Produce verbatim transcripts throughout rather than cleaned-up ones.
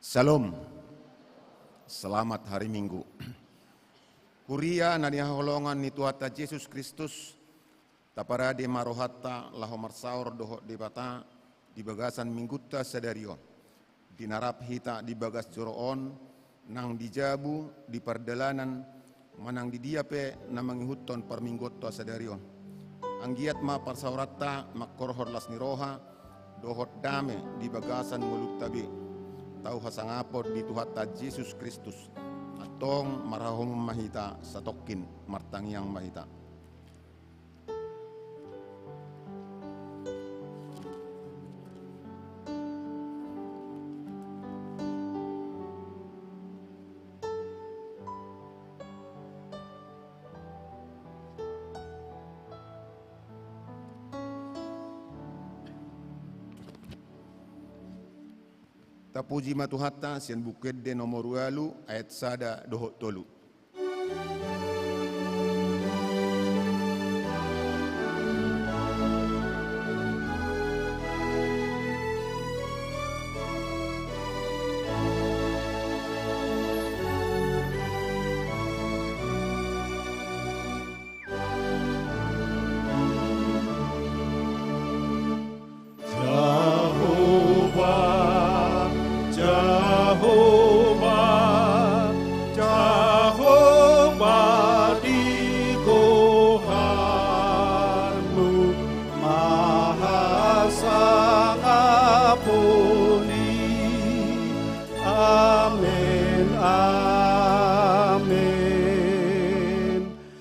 Shalom. Selamat hari Minggu. Huria na hinaholongan ni Tuhanta Jesus Kristus, taparade ma rohanta laho marsaor dohot Debata di bagasan Minggunta sadari on. Di na rap hita di bagas joro on, nang di jabu, di pardalanan, manang di dia pe na mangihuthon parmingguonta sadari on. Anggiat ma parsaoranta mangkorhon las ni roha dohot dame di bagasan ngolunta be. Tau hasangapon di Tuhanta Jesus Kristus. Antong marhaholomon ma hita satongkin, martangiang ma hita. Tapuji ma Tuhanta sian Buku Ende nomor ualu ayat sada dohot tolu. Jahowa, Jahowa, Jahowa, di goarmu ma hasangapon i. Amen, amen.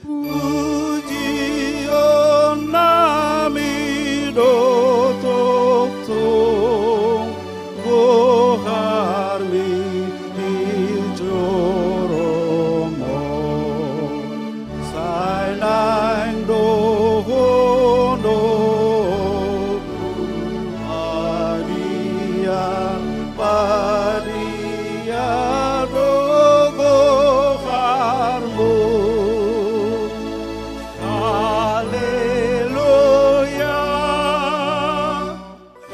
Pujionnami do tongtong goarmi di joromu. Sai naeng dohonon padia, padia do goarmu. Haleluya,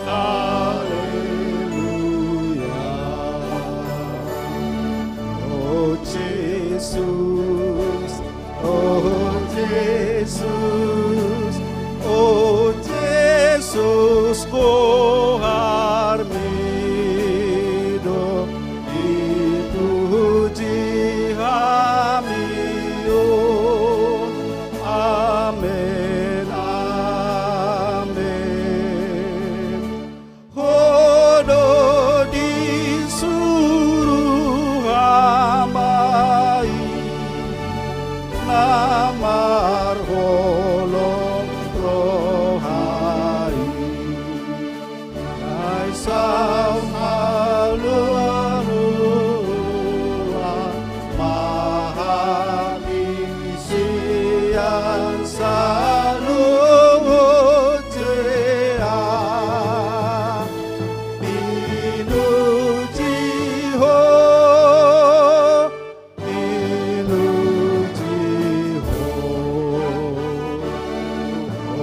haleluya. O Jesus, o Jesus, o Jesus, goarmi do dipuji hami on. Amen, amen. Ho do disuru hami na marholong roha i. Ai saut halualuan ma hami sian saluhut jea. Pinuji ho, pinuji ho, o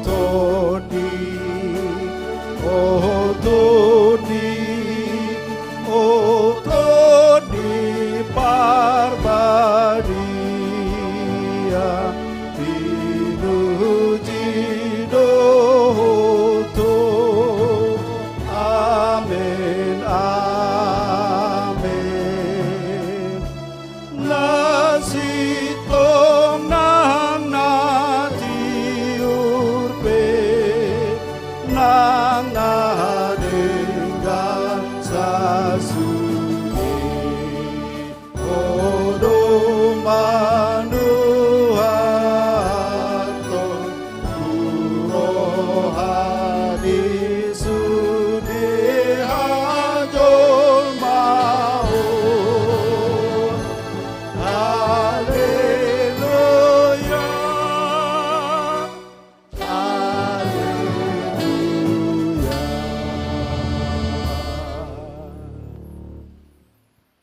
Tondi, o Tondi, o Tondi Parbadia, pinuji do ho. Amen, amen. Na sintong nang na tiur pe, nang na denggan sasuge, ho do manuhathon tu roha di sude hajolmaon. Haleluya, haleluya.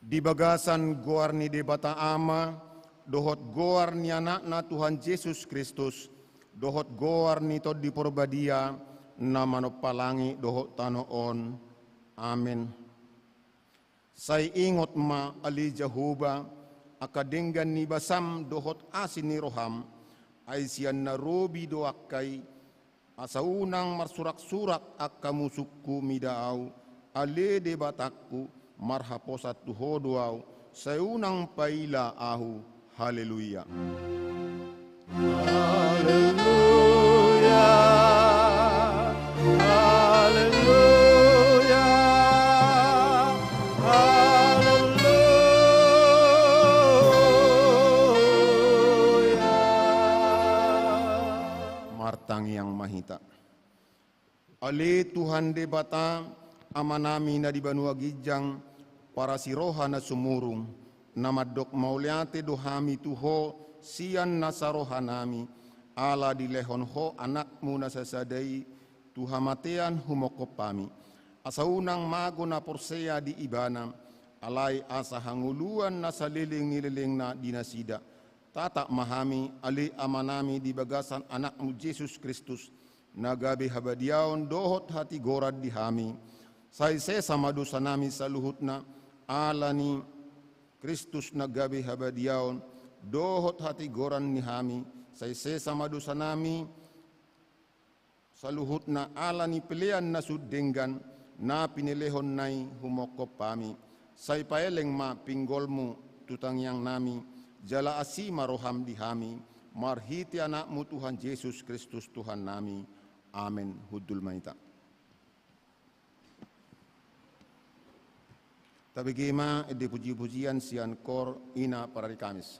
Di bagasan goar ni Debata Ama, dohot goar ni Anakna Tuhan Jesus Kristus, dohot goar ni Tondi Porbadia, na manompa langit dohot tano on. Amen. Sai ingot ma ale Jahowa, angka denggan ni basam dohot asi ni roham, ai sian na robi do angka i, asa unang marsurak-surak angka musungku mida ahu, ale Debatangku, marhaposan tu Ho do ahu, sai unang paila ahu. Haleluya. Haleluya. Haleluya. Haleluya. Martangiang ma hita. Ale Tuhan Debata, Amanami na di banua ginjang, parasi roha na sumurung, na mandok mauliate do hami tu Ho sian nasa rohanami, ala dilehon Ho Anakmu na sasada i tu hamatean humongkop hami. Asa unang mago na porsea di Ibana, alai asa hangoluan na saleleng ni lelengna di nasida. Tatap ma hami, ale Amanami, di bagasan Anakmu Jesus Kristus, na gabe habadiaon dohot hatigoran di hami. Sai sesa ma dosanami saluhutna, ala ni Kristus na gabe habadiaon dohot hatigoran ni hami. Sai sesa ma dosanami saluhutna, ala ni pelean na sun denggan, na pinelehonNa i humongkop hami. Sai paeleng ma pinggolMu tu tangiangnami, jala asi ma rohaM di hami, marhite Anakmu Tuhan Jesus Kristus Tuhannami. Amen. Hundul ma hita. Tabege ma ende puji-pujian sian Koor Ina Parari Kamis.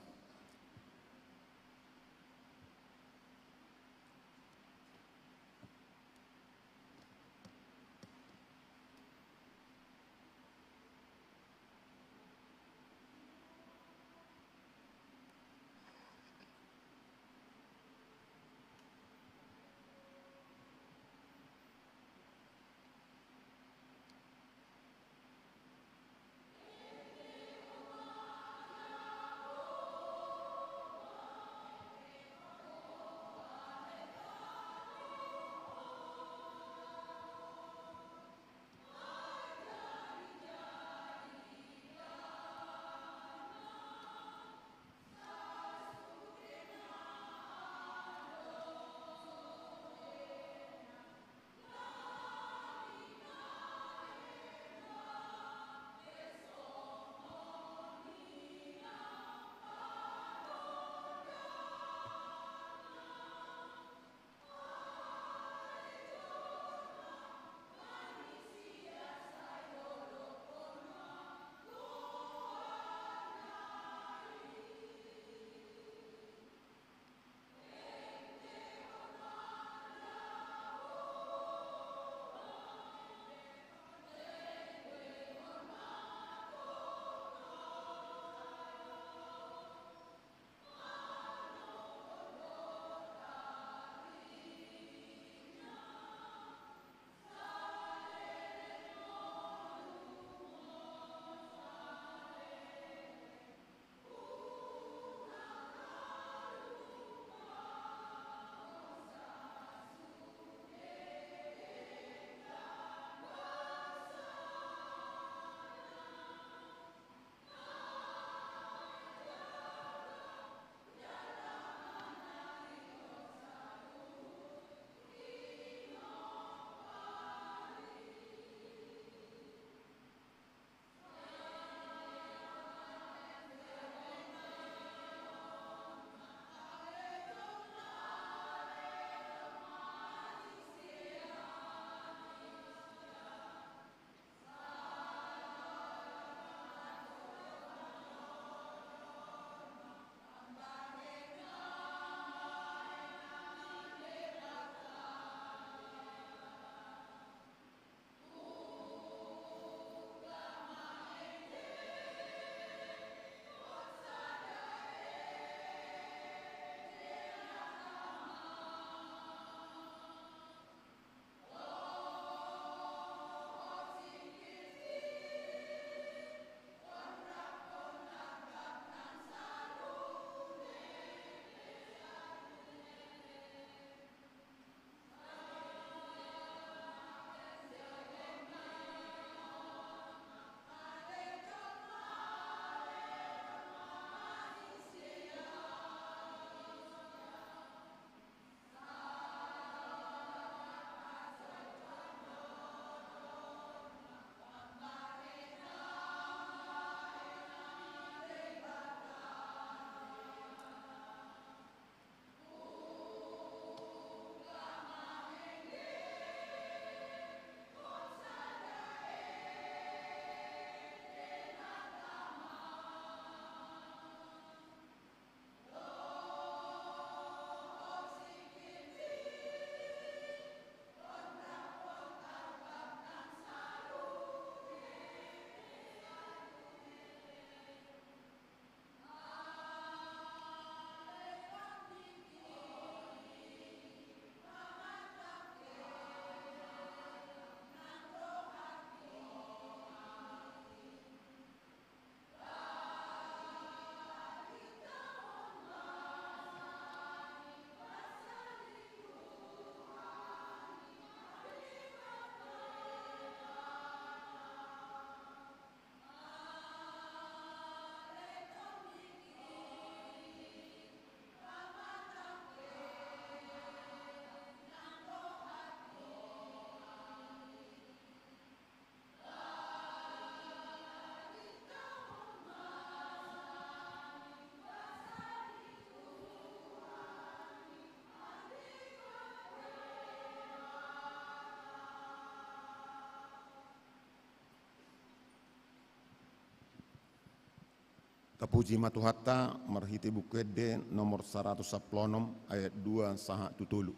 Tapuji ma Tuhanta marhite Buku Ende nomor saratus sampulu onom ayat dua sahat tu tolu.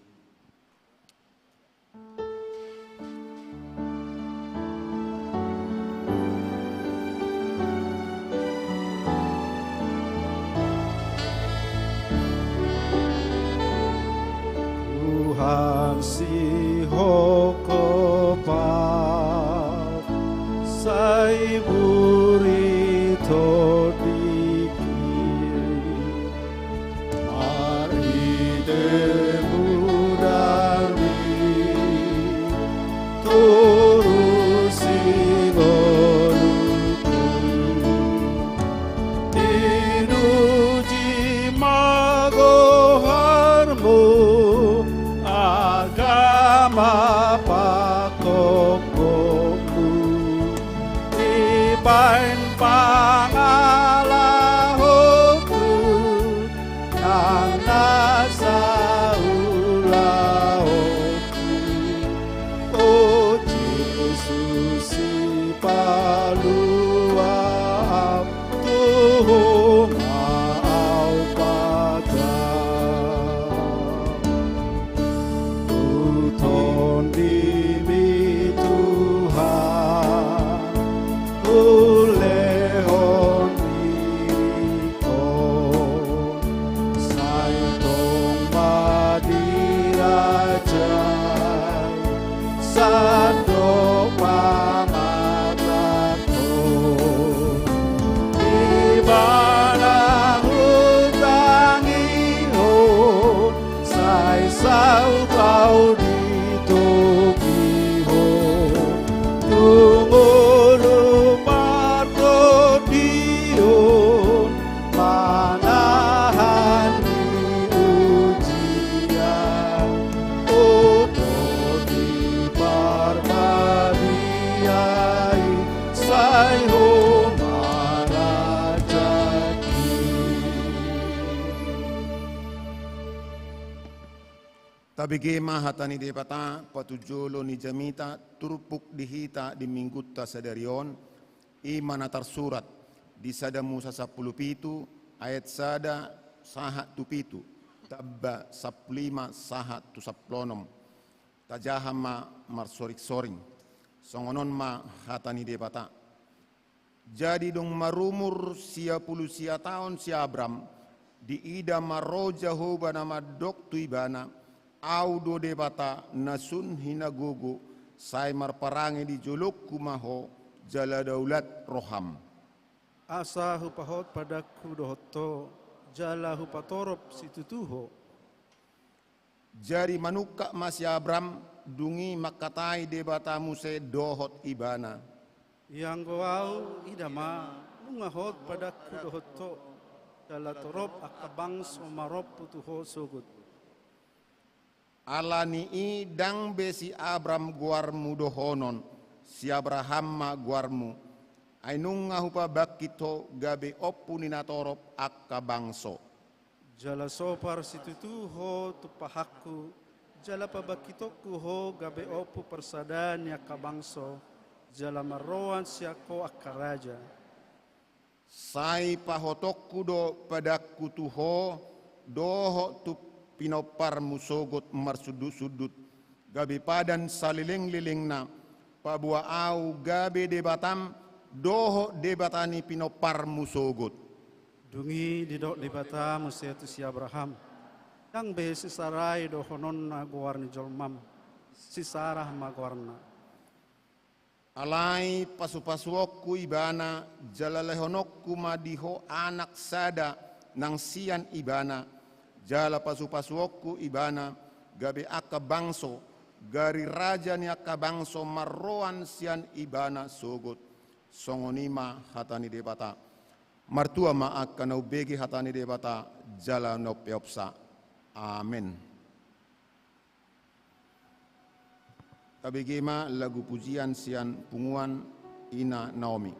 Tuhan sihongkop ahu, sai buri tondingki. Marhite mudar ni torusi ngolungku, diuji ma goarmu, agama pangkophonku. Dibahen pangalahonku nang nasa ulaonku. O Jesus, sipalua ahu, tu Ho ma ahu patar. Tu TondiMi Tuhan, hulehon diringkon, sai tong ma dirajai sandok pamatakhon. Ibana hutangihon, sai saut ahu ditogihon. Tu ngolu martondion, manahan di ujian. O Tondi Parbadia i, sai Ho ma rajangki. Tabege ma hata ni Debata, patujolo ni jamita, turpuk di hita di Minggunta sadari on, i ma na tarsurat di Sada Musa sampulu pitu ayat sada sahat tu pitu, tamba sampulu lima sahat tu sampulu onom. Tajaha ma marsoringsoring. Songon on ma hata ni Debata. Jadi dung marumur sia pulu sia taon si Abram, diida ma ro Jahowa na mandok tu ibana, Ahu do Debata na sun hinagogo, sai marparange di jolongku ma ho, jala daulat roham. Asa hupahot padanku dohot ho, jala hupatorop situtu ho. Jadi manungkap ma si Abram, dung i mangkatai Debata muse dohot ibana. Ianggo ahu, ida ma, nunga hot padanku dohot ho, jala torop angka bangso marompu tu ho sogot. Ala ni i ndang be si Abram goarmu dohonon, si Abraham ma goarmu. Ai nunga hupabangkit ho gabe ompu ni natorop angka bangso. Jala sopar situtu ho tumpahanku, jala pabangkitonku ho gabe ompu parsada ni angka bangso, jala marroan sian ho angka raja. Sai pahotonku do padanku tu ho, dohot tu pinomparmu sogot marsundutsundut, gabe padan salelenglelengna, paboa ahu gabe Debatam, dohot Debata ni pinomparmu sogot. Dung i didok Debata muse tu si Abraham, ndang be si Sarai dohononna goar ni jolmam, si Sarah ma goarna. Alai pasupasuonku ibana, jala lehononku ma di ho anak sada nang sian ibana, jala pasupasuonku ibana gabe angka bangso, gari raja ni angka bangso marroan sian ibana sogot. Songon i ma hata ni Debata. Martua ma angka na umbege hata ni Debata, jala na umpeopsa. Amen. Tabege ma lagu pujian sian punguan Ina Naomi.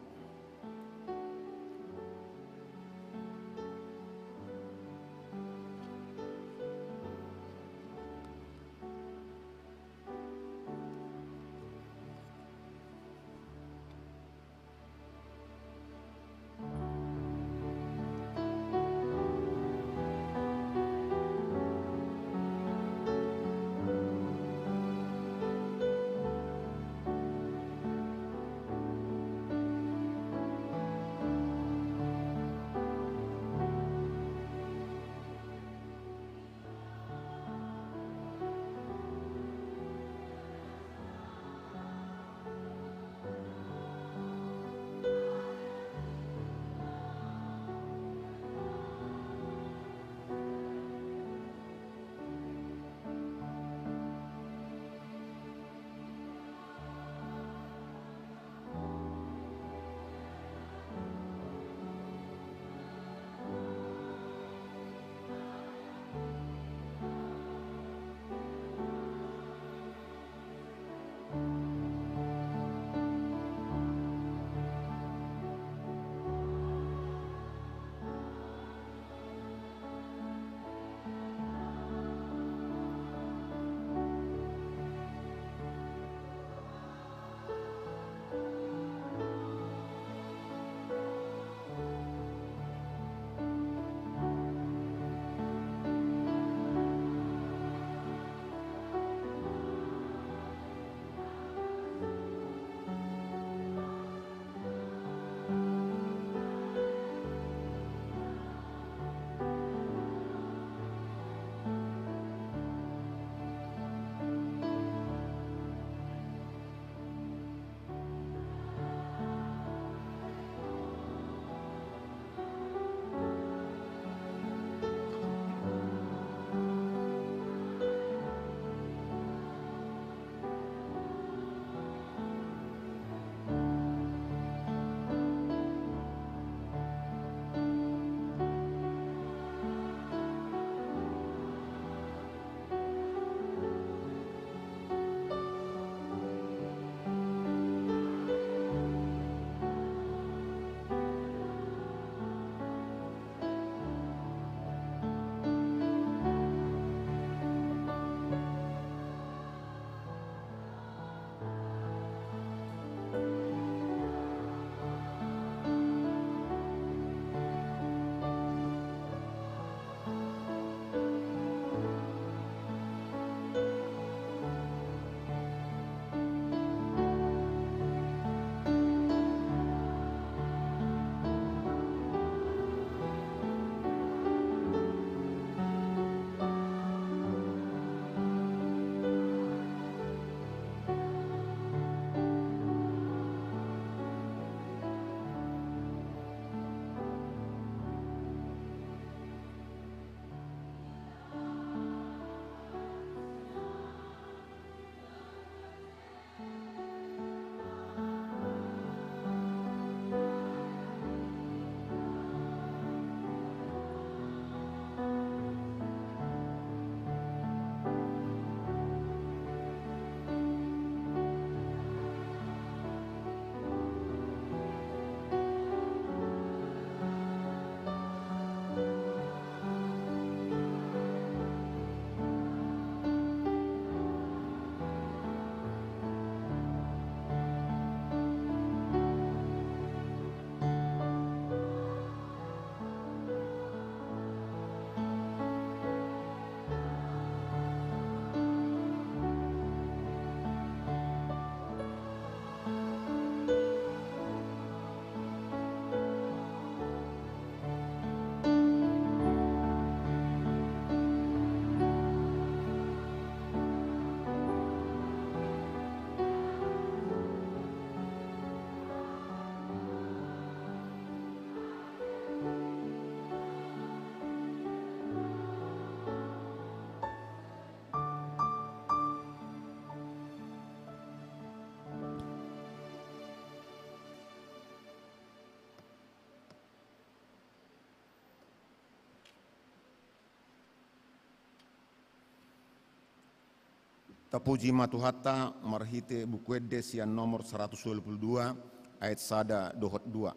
Tapuji ma Tuhanta marhite Buku Ende sian nomor saratus ualu pulu dua, ayat sada dohot dua.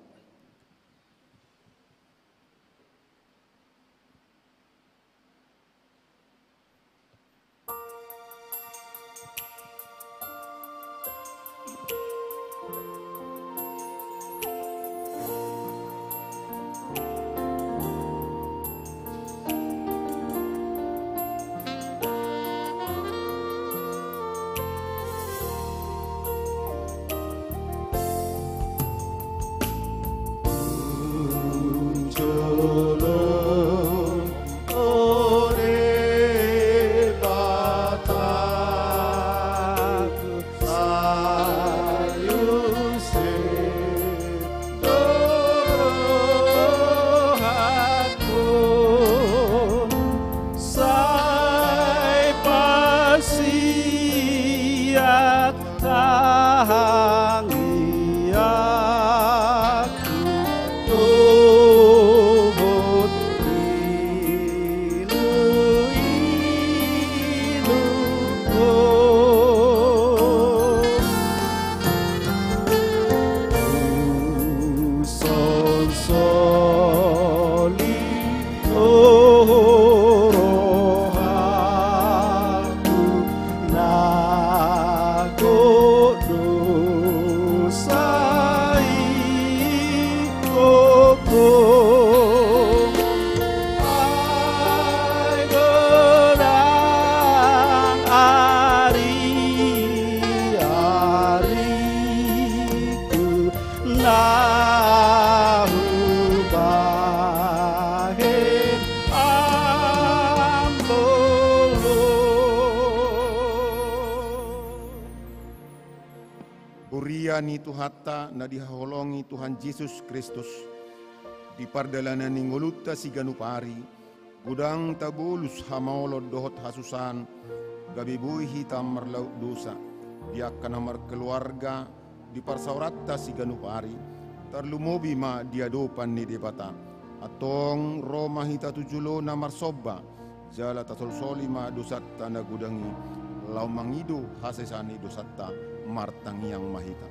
Sai pasiak tangiangku dohot iluilungku. Sonsoling do rohangku na gok dosa i gokhon. Ai godang ari-ariku na hubahen Amang Tuhan. Huria ni Tuhanta na dihaholongi Tuhan Jesus Kristus, di pardalanan ni ngolunta siganup ari, godang tabolus hamaolon dohot hasusaan, gabe boi hita marlaut dosa, di angka na markeluarga, di parsaoranta siganup ari, tarlumobi ma di adopan ni Debata. Antong ro ma hita tu jolona marsomba, jala tasolsoli ma dosanta na godang i, laho mangido hasesaan ni dosanta. Martangiang ma hita.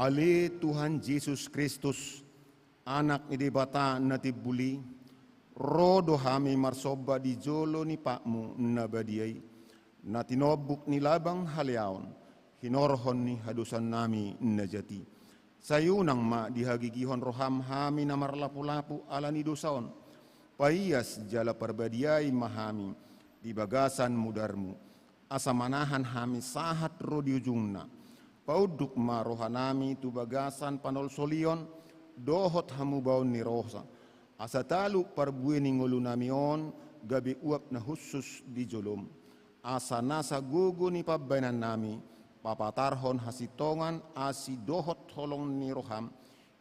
Ale Tuhan Jesus Kristus, Anak ni Debata na timbul i, ro do hami marsomba di jolo ni patmu na badia i, na tinombuk ni labang haleaon, hinorhon ni hadosaonnami na jat i. Sai unang ma dihagigihon roham hami na marlapulapu ala ni dosa on. Paias jala parbadiai ma hami di bagasan mudarmu, asa manahan hami sahat ro di ujungna. Paunduk ma rohanami tu bagasan panolsolion dohot hamubaon ni roha, asa talup parbue ni ngolunami on gabe uap na hushus di jolom, asa nasa gogo ni pambahenannami papatarhon hasintongan asi dohot holong ni roham,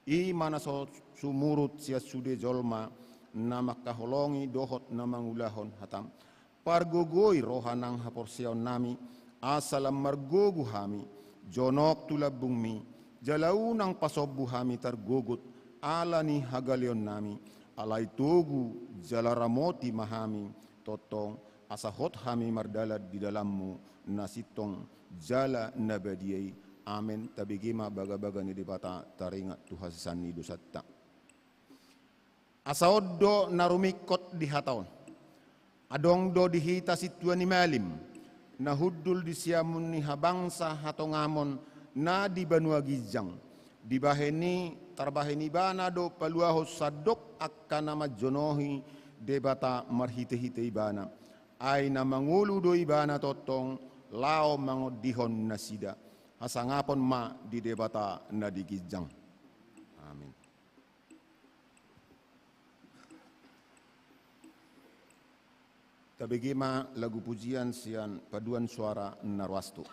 i ma na so sumurut sian sude jolma na mangkaholongi dohot na mangulahon hatam. Pargogoi roha nang haporseaonnami, asa lam margogo hami, jonok tu lambungmi, jala unang pasombu hami targogot ala ni hagaleonnami, alai togu jala ramoti ma hami tongtong, asa hot hami mardalan di dalanmu na sintong jala na badia i. Amen. Tabege ma bagabaga ni Debata taringot tu hasesaan ni dosanta. Asa on do na rumingkot di hata on. Adong do di hita sintua ni malim, na hundul di siamun ni habangsa hatongamon na di banua ginjang. Dibahen i, tarbahen ibana do paluahon sandok angka na manjonohi Debata marhitehite ibana. Ai na mangolu do ibana tongtong laho mangondihon nasida. Hasangapon ma di Debata na di ginjang. Amin. Tabege ma lagu pujian sian paduan suara na rohas tu.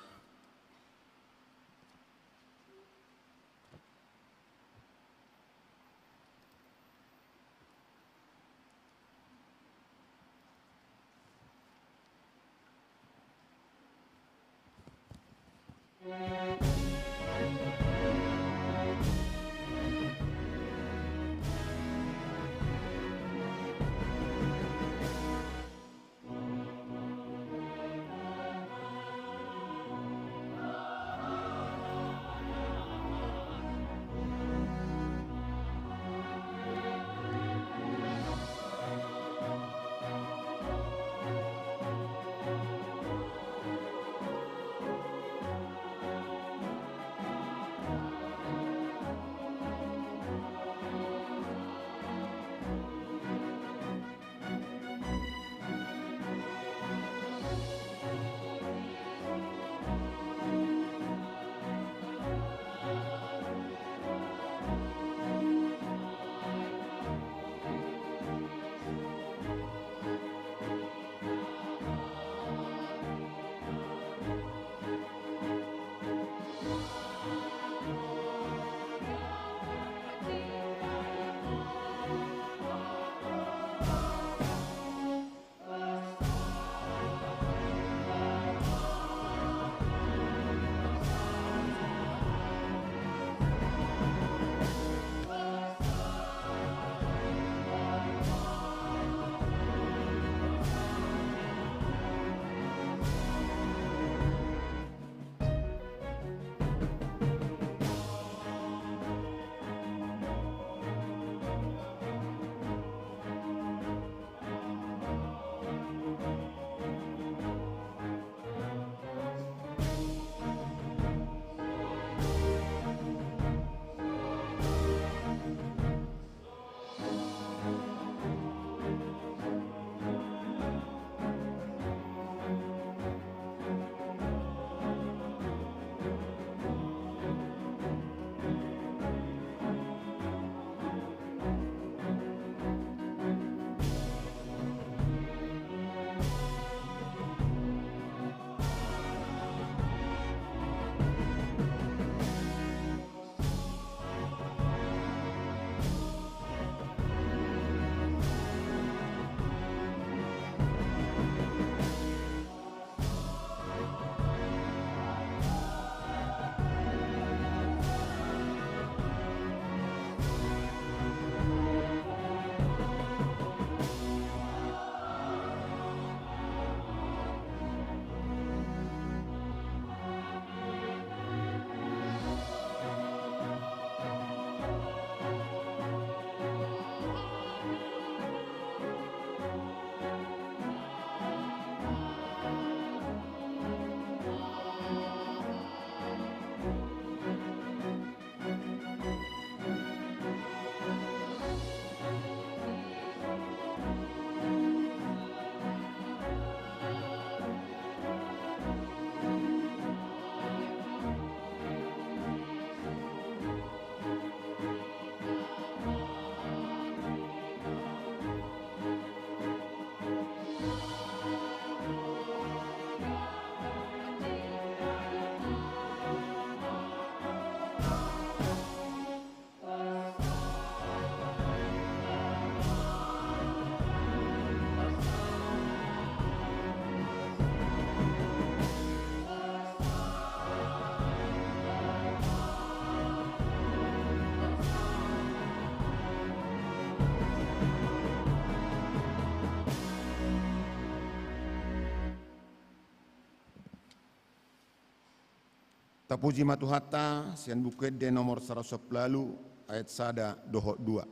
Tapuji ma Tuhanta sian Buku Ende nomor saratus sampulu ualu, ayat sada dohot dua.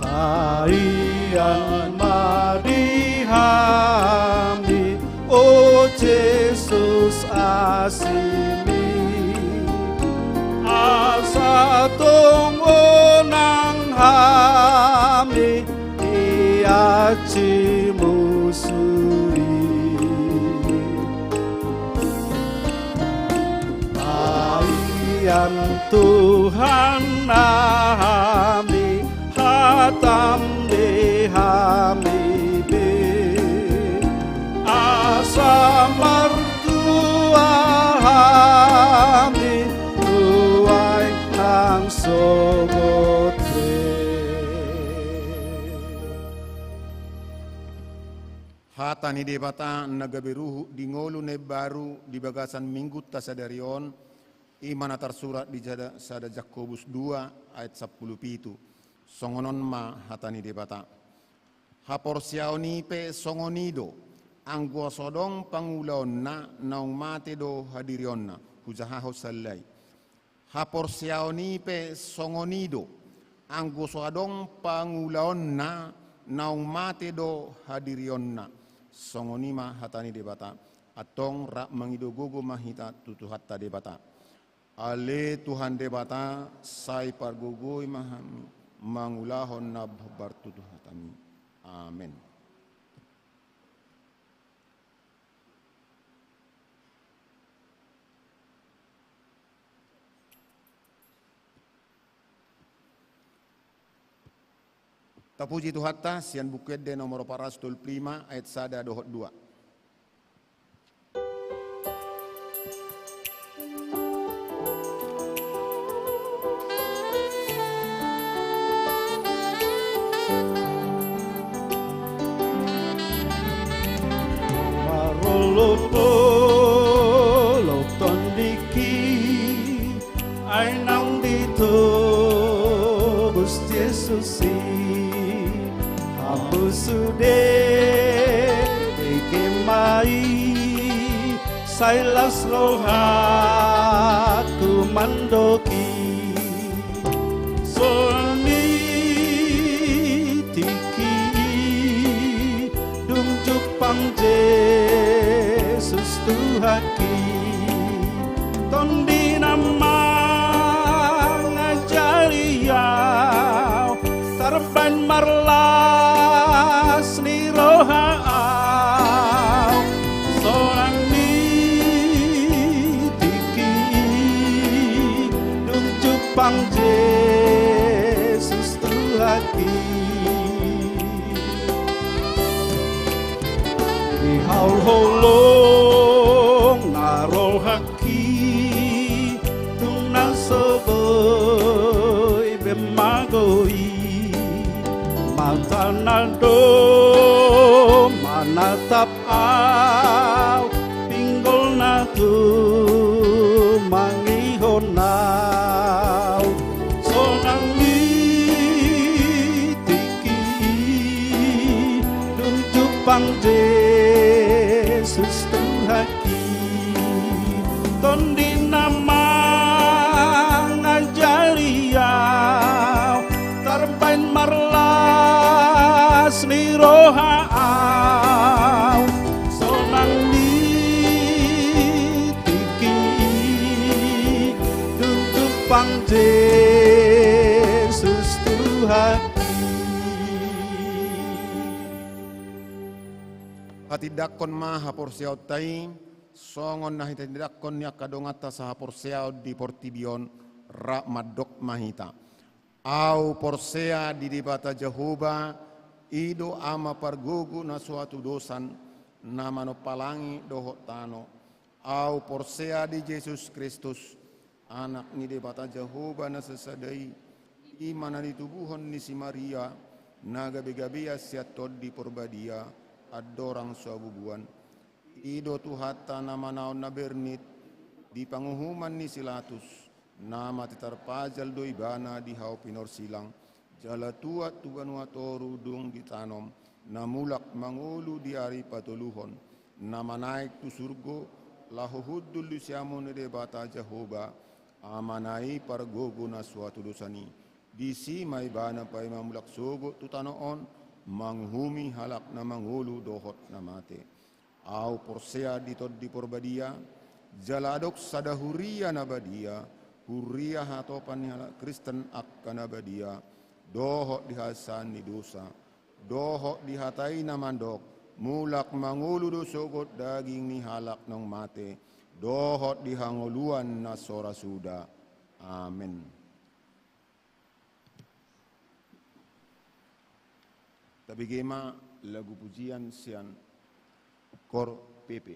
Haian ma di hami, o Jesus, AsiMi, asa tong unang hami ia Cimusui. Pahian Tuhan nami, hatam di hami be, asa martua hami, tuai nang sogot be. Hata ni Debata na gabe ruhut di ngolu na imbaru di bagasan minggunta sadari on, i ma na tarsurat di sada, sada Jakobus dua ayat sampulu pitu. Songon on ma hata ni Debata. Haporseaon i pe songon i do, anggo so adong pangulaonna naung mate do hadirionna, hujahahon sallai. Haporseaon i pe songon i do, anggo so adong pangulaonna naung mate do hadirionna. Songon i ma hata ni Debata. Antong rap mangido gogo ma hita tu Tuhanta Debata. Ale Tuhan Debata, sai pargogoi ma hami mangulahon na hombar tu Tuhantami. Amen. Tapuji Tuhanta, sian Buku Ende nomor opat ratus tolu pulu lima ayat sada dohot dua. Marolopolop tondingki, ai naung ditobus Jesus i. Hamu sude dengke ma i, sai las rohangku mandok i. Songon i tingki i, dung jumpang Jesus Tuhanki. Tondi na mangajari au, tarbaen marlas ni roha au. Songon i tingki i, dung jumpang Jesus Tuhanki. Di hau holong na rohangki, tung na so boi be mago i. Mata na do manatap au, pinggol na tumangihon au. Songon i tingki i, dung jumpang Jesus Tuhanki. Tondi na mangajari au, tarbaen marlas ni roha au. Songon i tingki i, dung jumpang Jesus Tuhanki. Hatindanghon ma haporseaonta i, songon na hinatindanghon ni angka donganta sahaporseaon di portibi on. Rap mandok ma hita. Au porsea di Debata Jahowa, i do Ama pargogo na so hatudosan, na manompa langit dohot tano. Au porsea di Jesus Kristus, Anak ni Debata Jahowa na sasada i, i ma na ditubuhon ni si Maria, na gabegabean sian Tondi Porbadia, andorang so habubuan. I do Tuhanta na manaon na bernit di panguhuman ni si Latus, na mate tarpajal do ibana di hau pinorsilang, jala tuat tu banua toru dung ditanom, na mulak mangolu di ari patoluhon, na manaek tu surgo, laho hundul di siamun ni Debata Jahowa, Amana i pargogo na so hatudosan i. Disi ma ibana paima mulak sogot tu tano on, manguhumi halak na mangolu dohot na mate. Au porsea di Tondi Porbadia, jala adong sada huria na badia, huria hatopan ni halak Kristen angka na badia, dohot di hasesaan ni dosa, dohot di hata i na mandok, mulak mangolu do sogot daging ni halak naung mate, dohot di hangoluan na so ra suda. Amen. Tabege ma lagu pujian sian Kor P P.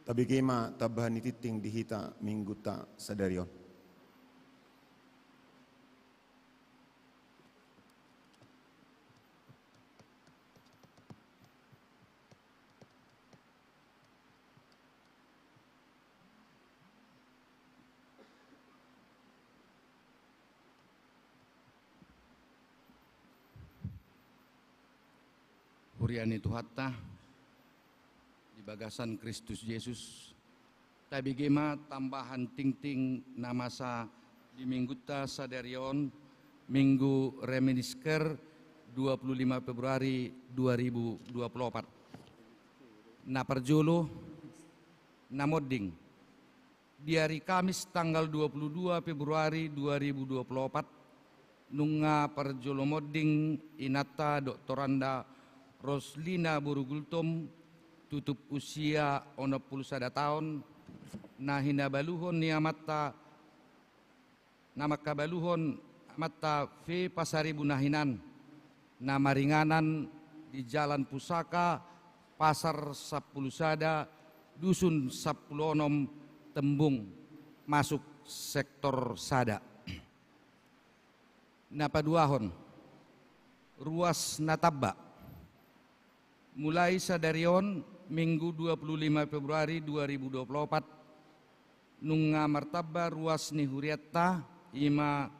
Tabege ma tambahan ni tingting di hita Minggunta sadari on. Huria ni Tuhanta di bagasan Kristus Jesus, tabege ma tambahan tingting na masa di Minggunta sadari on, Minggu Reminiscer, dua puluh lima Februari dua ribu dua puluh opat. Na parjolo, na monding. Di ari Kamis tanggal dua puluh dua Februari dua ribu dua puluh opat, nunga parjolo monding inanta Doktoranda Roslina boru Gultom, tutup usia onom puluh sada taon, na hinabaluhon ni amanta, na mangkabaluhon amanta V Pasaribu na hinan, na maringanan di Jalan Pusaka, Pasar Sampulu Sada, Dusun Sampulu Onom, Tembung, masuk sektor sada. Na paduahon, ruas na tamba. Mulai sadari on, Minggu dua puluh lima Februari dua ribu dua puluh opat, nunga martamba ruas ni hurianta, i ma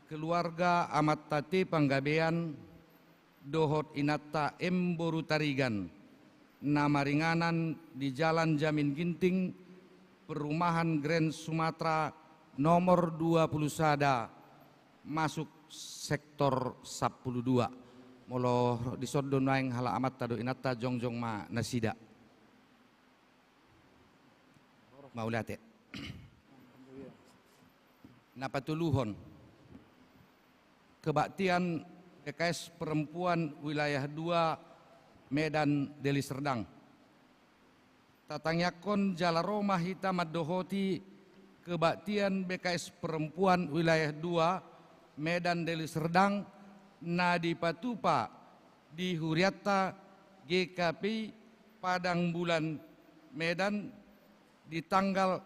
keluarga amanta T Panggabean dohot inanta M Boru Tarigan, na maringanan di Jalan Jamin Ginting, perumahan Grand Sumatera nomor dua puluh sada, masuk sektor sampulu dua. Molo dison do nuaeng halak amanta dohot inanta, jongjong ma nasida. Mauliate. Na patoluhon, kebaktian B K S Perempuan Wilayah dua Medan Deli Serdang. Tatangiangkon jala ro ma hita mandohoti kebaktian B K S Perempuan Wilayah dua Medan Deli Serdang, na dipatupa di hurianta G K P I Padang Bulan, Medan, di tanggal,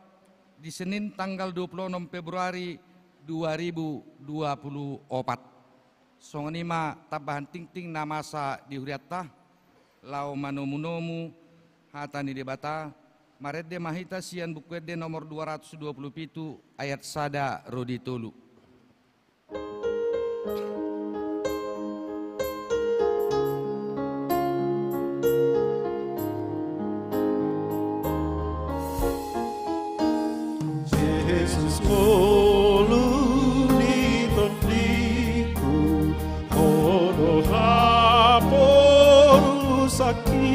di Senin tanggal dua puluh onom Februari dua ribu dua puluh opat. Songon i ma tambahan tingting na masa di hurianta, laho manomunomu hata ni Debata. Marende ma hita sian Buku Ende nomor dua ratus dua puluh pitu, ayat sada ro di tolu. Jesus, ngolu ni tondingku, Ho do haporusangki,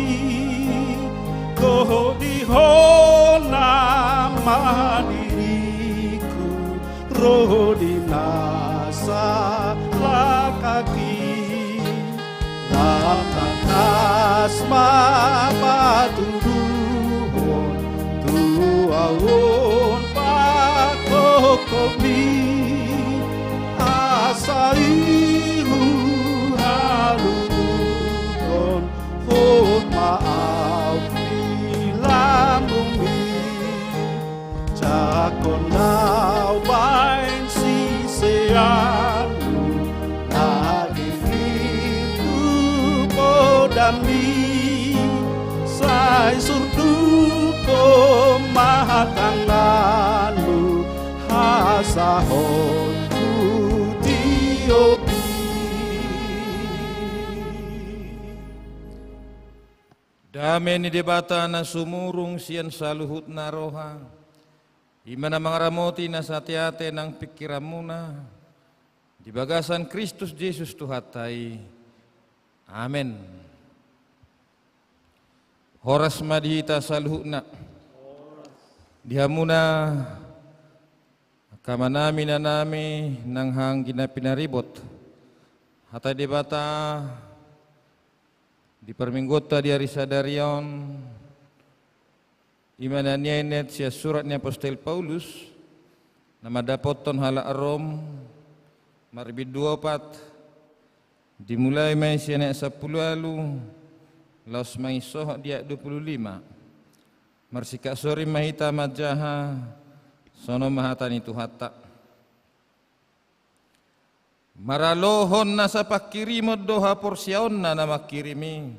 dohot di Ho nama diringku, ro di nasa lakangki. Lam tangkas ma patuduhon tu ahu on pangkongkongmi, asa i huhaluhon, hot ma ahu di lambungmi. Jangkon na hubaen siseanmu, na gigir tu podanmi, sai surdukhon ma tanganmu, asa hot hutiopi. Dame ni Debata na sumurung sian saluhutna roha, i ma na mangaramoti nasa teatena nang pingkiranmuna di bagasan Kristus Jesus Tuhanta i. Amen. Horas ma di hita saluhutna. Di hamuna angka amanami, inanami nang angka anggi na pinaribot, hata Debata di parmingguonta di ari sadari on, i ma na niainat sian surat ni apostel Paulus na mandapothon halak Rom, marbindu opat, dimulai ma i sian ayat sampulu ualu, laos mangisohot di ayat dua pulu lima. Marsingkat soring ma hita manjaha, songon on ma hata ni Tuhanta. Maralohon nasa pangkirimon do haporseaonna na mangkirim i,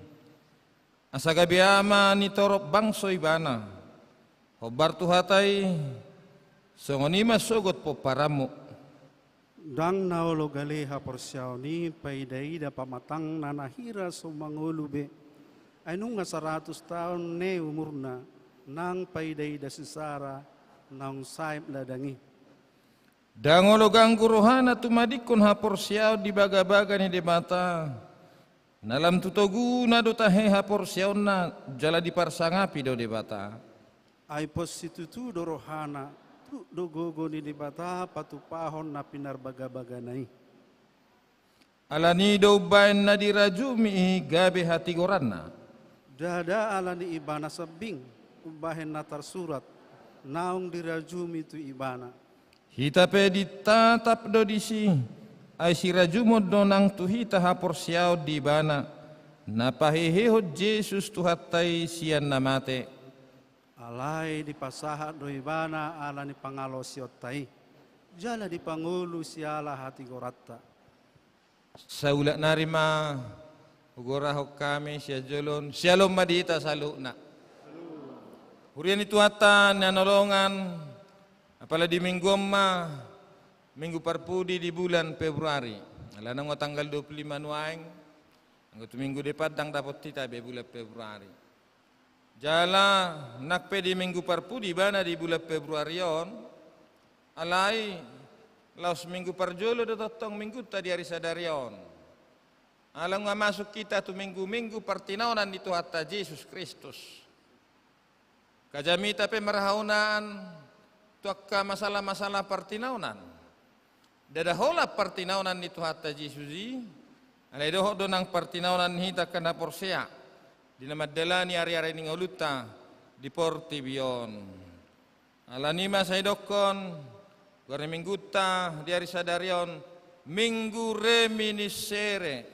asa gabe ama ni torop bangso ibana. Hombar tu hata i, songon i ma sogot pomparanmu. Ndang na olo gale haporseaon i paidaida pamatangna na hira so mangolu be. Ai nunga saratus taon ne umurna, nang paidaida si Sara naung saep ladang i. Ndang olo ganggu rohana tumadingkon haporseaon di bagabaga ni Debata, na lam tu toguna do tahe haporseaonna jala diparsangapi do Debata. Ai pos situtu do rohana, tuk do gogo ni Debata patupahon na pinarbagabagana i. Alani i do umbahen na dirajumi i gabe hatigoranna. Ndada alani ibana sambing, umbahen na tarsurat: naung dirajumi tu Ibana. Hita pe ditatap do disi, ai sirajumon do nang tu hita haporseaon di Ibana, na pahehehon Jesus Tuhanta i sian na mate. Alai dipasahat do Ibana ala ni pangalaosionta i, jala dipangolu siala hatigoranta. Saulak nari ma hugorahon hami sian jolo on, syalom ma di hita saluhutna. Huria ni Tuhanta na hinaholongan, apala di minggu on ma, minggu parpudi di bulan Februari. Alana nunga tanggal dua puluh lima nuaeng, anggo tu minggu depan ndang dapot hita be bulan Februari. Jala nang pe di minggu parpudi ibana di bulan Februari on, alai laos minggu parjolo do tongtong minggunta di ari sadari on. Ala nunga masuk hita tu minggu-minggu partinaonan ni Tuhanta Jesus Kristus. Ka jamita pe marhaunaan tu angka masalah-masalah partinaonan. Ndada holan partinaonan ni Tuhanta Jesus i, alai dohot do nang partinaonan ni hita angka na porsea, di na mandalani ari-ari ni ngolunta di portibi on. Alani i ma sai didokkon goar ni minggunta di ari sadari on, Minggu Reminiscere.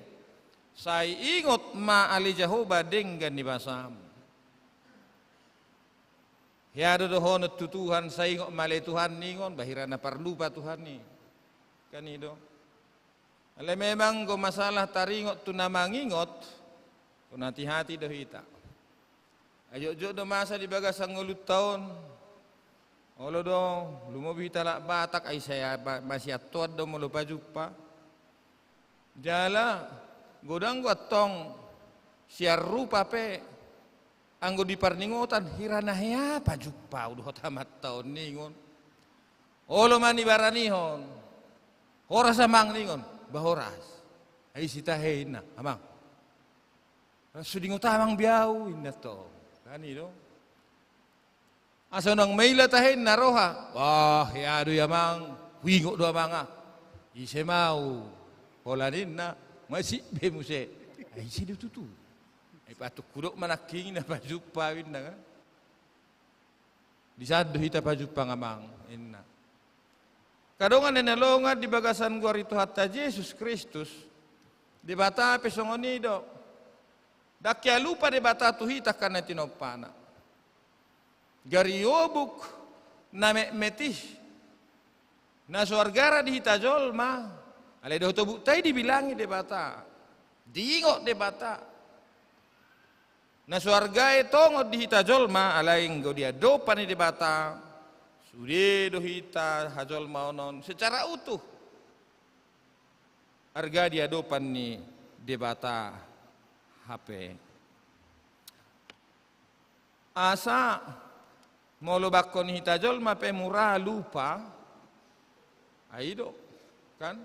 Sai ingot ma ale Jahowa denggan ni basam. Hea do dohonon tu Tuhan, sai ingot ma ale Tuhan ningon, ba hira na parlupa Tuhan i. Kan i do. Alai memang anggo masalah taringot tu na mangingot, on hati-hati do hita. Ai jotjot do masa di bagasan ngolunta on. Olo do, lumobi hita halak Batak, ai sai ba-, masiantoan do molo pajumpa. Jala, godang do antong sian rupa pe, anggo di parningotan, hira na hea pajumpa au dohot amanta on ningon. Olo ma nibaranihon. Horas amang ningon. Ba horas. Ai ise tahe inna, amang. Ras so diingot amang be au inna tong. Kan i do. Asa unang maila tahe inna roha. Wah, hea do i amang. Huingot do amang ah. Ise ma au. Holan inna. Masip be muse. Ai ise do tutu. Ai patuk hudok ma nangkin i na pajumpa au inna kan. Disan do hita pajumpa amang, inna. Angka dongan na hinaholongan di bagasan goar ni Tuhanta Jesus Kristus, Debata pe songon i do. Ndang hea lupa Debata tu hita angka na tinompana. Gari obuk na metmet i, na so argana di hita jolma, alai dohot obukta i dibilangi Debata. Diingot Debata. Na so arga i tongon di hita jolma, alai anggo di adopan ni Debata, sude do hita hajolmaon on secara utuh. Arga di adopan ni Debata hape. Asa molo bangko ni hita jolma pe mura lupa, ai do, kan?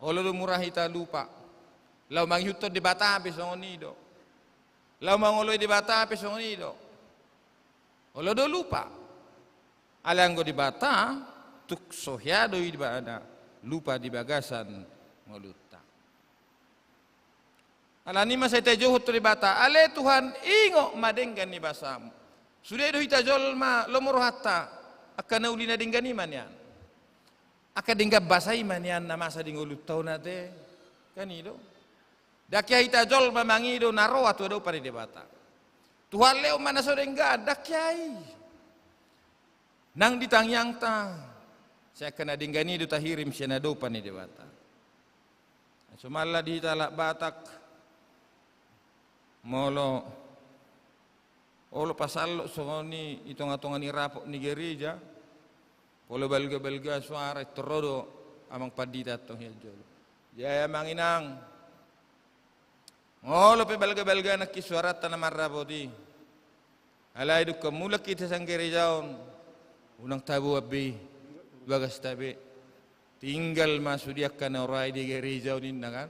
Olo do mura hita lupa. Laho mangihuthon Debata pe songon i do. Laho mangoloi Debata pe songon i do. Olo do lupa. Alai anggo Debata, tung so hea do i Ibana lupa di bagasan ngolunta. Alani i ma sai tajohot tu Debata, ale Tuhan, ingot ma denggan ni basam. Sude do hita jolma lomo rohanta, angka na uli na denggan i ma nian. Angka denggan basa i ma nian na masa di ngolunta on ate. Kan i do. Ndang hea hita jolma mangido na roa tu adopan ni Debata. Tuhan lehon ma na so denggan, ndang hea i. Nang di tangiangta, sai angka na denggan i do tahirim sian adopan ni Debata. Somalna di hita halak Batak, molo, olo pasallop songon i di tonga-tonga ni rapot ni gereja, molo balga-balga suara, intor ro do amang pandita antong sian jolo. Jai amang inang, molo pe balga-balga nangkin suaranta na marrapot i. Alai dung mulak hita sian gereja on, unang taboan be i bagasta be. Tinggal ma sude angka na roa i di gereja on inna kan.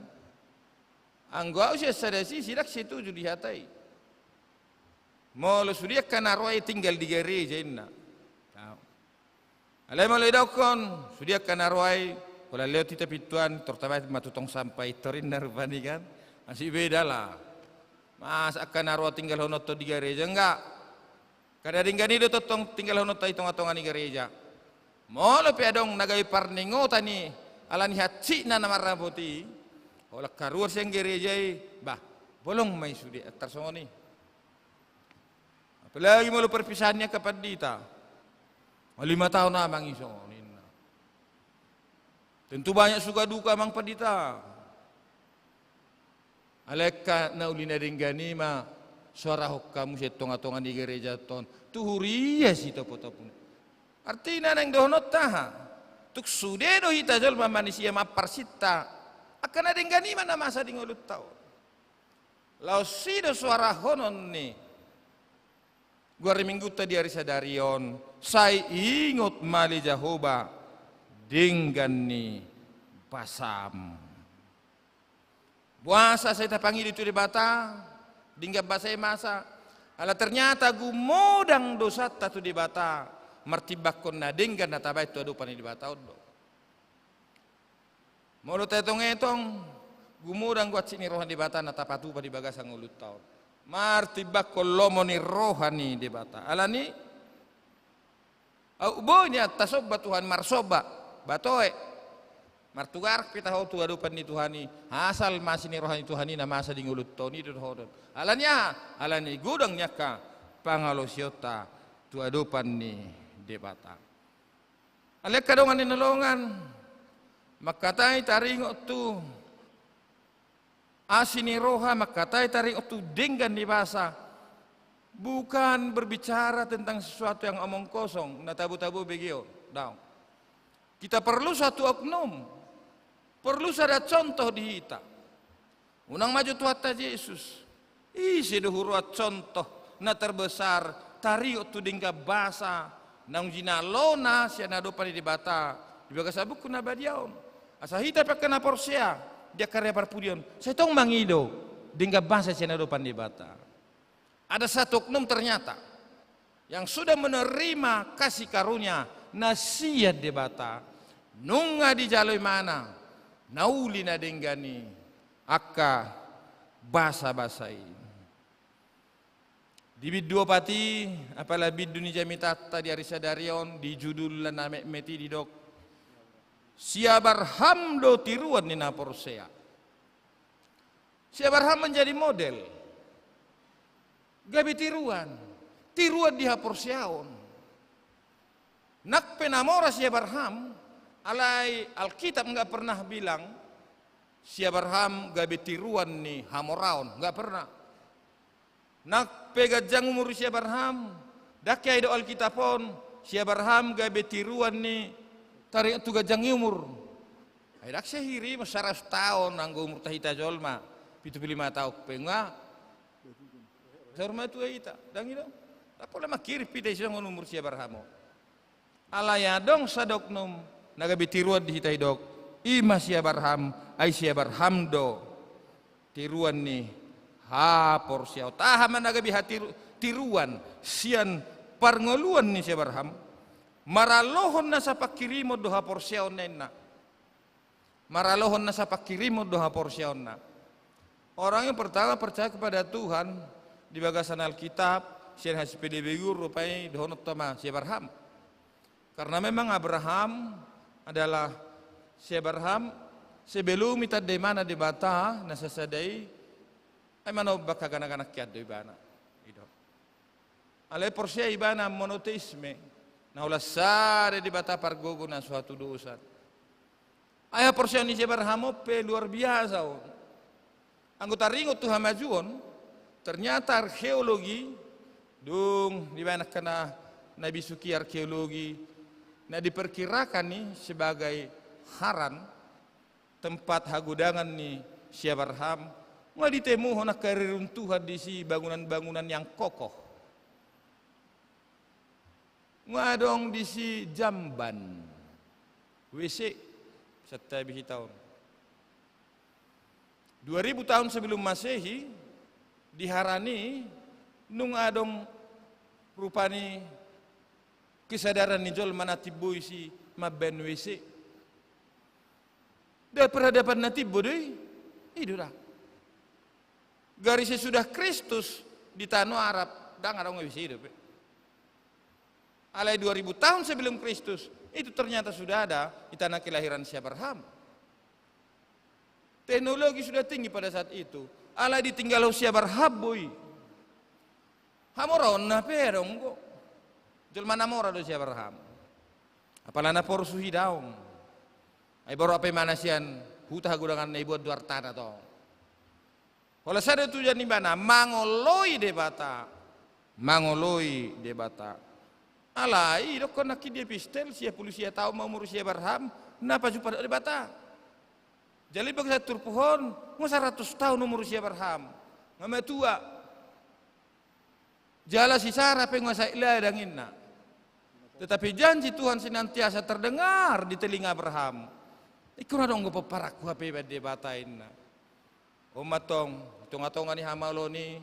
Anggo au sian sada sisi ndang setuju di hata i. Molo sude angka na roa i tinggal di gereja inna. Alai molo didokkon, sude angka na roa i, holan lewat hita pintu an, tor tabaen ma tu tong sampah i tor inna rupani kan. Masih beda lah. Masa angka na roa tinggalhononta di gareja, enggak. Angka na denggan i do tongtong tinggalhononta di tongatonga ni gareja. Molo pe adong na gabe parningotan i ala ni hansitna na marrapot i, holan kaluar sian gareja i, bah, bolong ma i sude, antar songon i. Apalagi molo perpisahan ni angka pandita. Lima taon amang i songon i ninna. Tentu banyak suka duka amang pandita. Alai angka na uli na denggan i ma soarahon hamu sian tongatonga ni gareja on tu huria sitopotopuna. Artina naeng dohononta aha? Tung sude do hita jolma manisia mamparsinta. Angka na denggan i ma na masa di ngolunta on. Laos i do soarahonon ni goar ni Minggunta di ari sadari on, sai ingot ma ale Jahowa denggan ni basam. Boasa sai tapangido tu Debata denggan basa i masa? Ala ternyata gumodang dosanta tu Debata martimbangkon na denggan na tabaen tu adopan ni Debata on do. Molo taetongetong, gumodang do hansit ni roha ni Debata na tapatupa di bagasan ngolunta on martimbangkon lomo ni roha ni Debata. Alani, aut boi nian tasomba Tuhan, marsomba, bah toe. Martugarak pe taho tu adopan ni Tuhan i, asal ma asi ni roha ni Tuhan i na masa di ngolunta on, i do dohonon. Alani aha? Alani godang ni angka pangalaosionta tu adopan ni Debata. Alai angka dongan ni na longan, mangkatai taringot tu asi ni roha, mangkatai taringot tu denggan ni basa, bukan berbicara tentang sesuatu yang omong kosong, na tabo-tabo begeon, daong. Kita perlu satu oknum, perlu sada contoh di hita. Unang ma jo Tuhanta Jesus. Ise do huroha contoh na terbesar taringot tu denggan basa naung jinalona sian adopan ni Debata di bagasan buku na badia on. Asa hita pe angka na porsea di angka ari parpudi on, sai tong mangido denggan basa sian adopan ni Debata. Ada satu oknum ternyata yang sudah menerima kasih karunia na sian Debata, nunga dijalo ibana na uli na denggan i angka basa-basa i. Di bindu opat i, apala bindu ni jamitanta di ari sadari on, di judulna na metmet i didok, si Abraham do tiruan ni na porsea. Si Abraham menjadi model. Gabe tiruan. Tiruan di haporseaon. Nang pe na mora si Abraham, alai Alkitab nggak pernah bilang si Abraham gabe tiruan ni hamoraon, nggak pernah. Nang pe ganjang umur si Abraham, ndang hea didok Alkitab on si Abraham gabe tiruan ni taringot tu ganjang ni umur. Ai ndang sahiri ma saratus taon anggo umurta hita jolma, pitu pulu lima taon pe nga saur matua hita, ndang i do. Ndang pola manghirim hita i songon umur si Abraham on. Alai adong sada oknum na gabe tiruan di hita didok, i ma si Abraham, ai si Abraham do tiruan ni haporseaon. Aha ma na gabe hatiru-, tiruan sian parngoluan ni si Abraham? Maralohon nasa panghirimon do haporseaonna, ninna. Maralohon nasa panghirimon do haporseaonna. Orang yang pertama percaya kepada Tuhan di bagasan Alkitab, sian hasipelebegon rupani dohononta ma si Abraham. Karena memang Abraham adalah, si Abraham sebelum ditanda ibana Debata na sasada i, ai manombak haganunan hian do ibana. I do. Alai porsea ibana monoteisme, na holan sada Debata pargogo na so hatudosan. Ai haporseaon ni si Abraham on pe luar biasa on. Anggo taringot tu hamajuon, ternyata arkeologi, dung dibaen angka na, na bisuk i arkeologi, na diperkirakan i sebagai Haran, tempat hagodangan ni si Abraham, nga ditemuhon angka reruntuhan disi, bangunan-bangunan yang kokoh. Nga adong disi jamban, W C, santabi hita on. Dua ribu tahun sebelum Masehi, di Haran i nunga adong rupani kesadaran ni jolma na timbo disi mambaen W C. Dari peradaban na timbo do i, i do da. Gari sesudah Kristus di tano Arab, ndang adong W C dope. Alai dua ribu tahun sebelum Kristus, itu ternyata sudah ada di tanah kelahiran si Abraham. Teknologi sudah tinggi pada saat itu. Alai ditinggalhon si Abraham boi. Hamoraonna pe adong do. Jolma na mora do si Abraham. Apala na porsu i daong. Ai boru pe ma na sian huta hagodanganna ibuat do artana tong. Holan sada tujuan ibana, mangoloi Debata. Mangoloi Debata. Alai, didokkon nangkin di epistel, sia pulu sia taon ma umur si Abraham, na pajumpang Debata. Jala di bagasan turpuk on, nunga saratus taon umur si Abraham. Nunga matua. Jala si Sara pe nunga sahat ladang inna. Tetapi janji Tuhan senantiasa terdengar di telinga Abraham. Ingkon adong do pomparanku hape ibaen Debata inna. On ma tong, di tonga-tonga ni hamaolon i,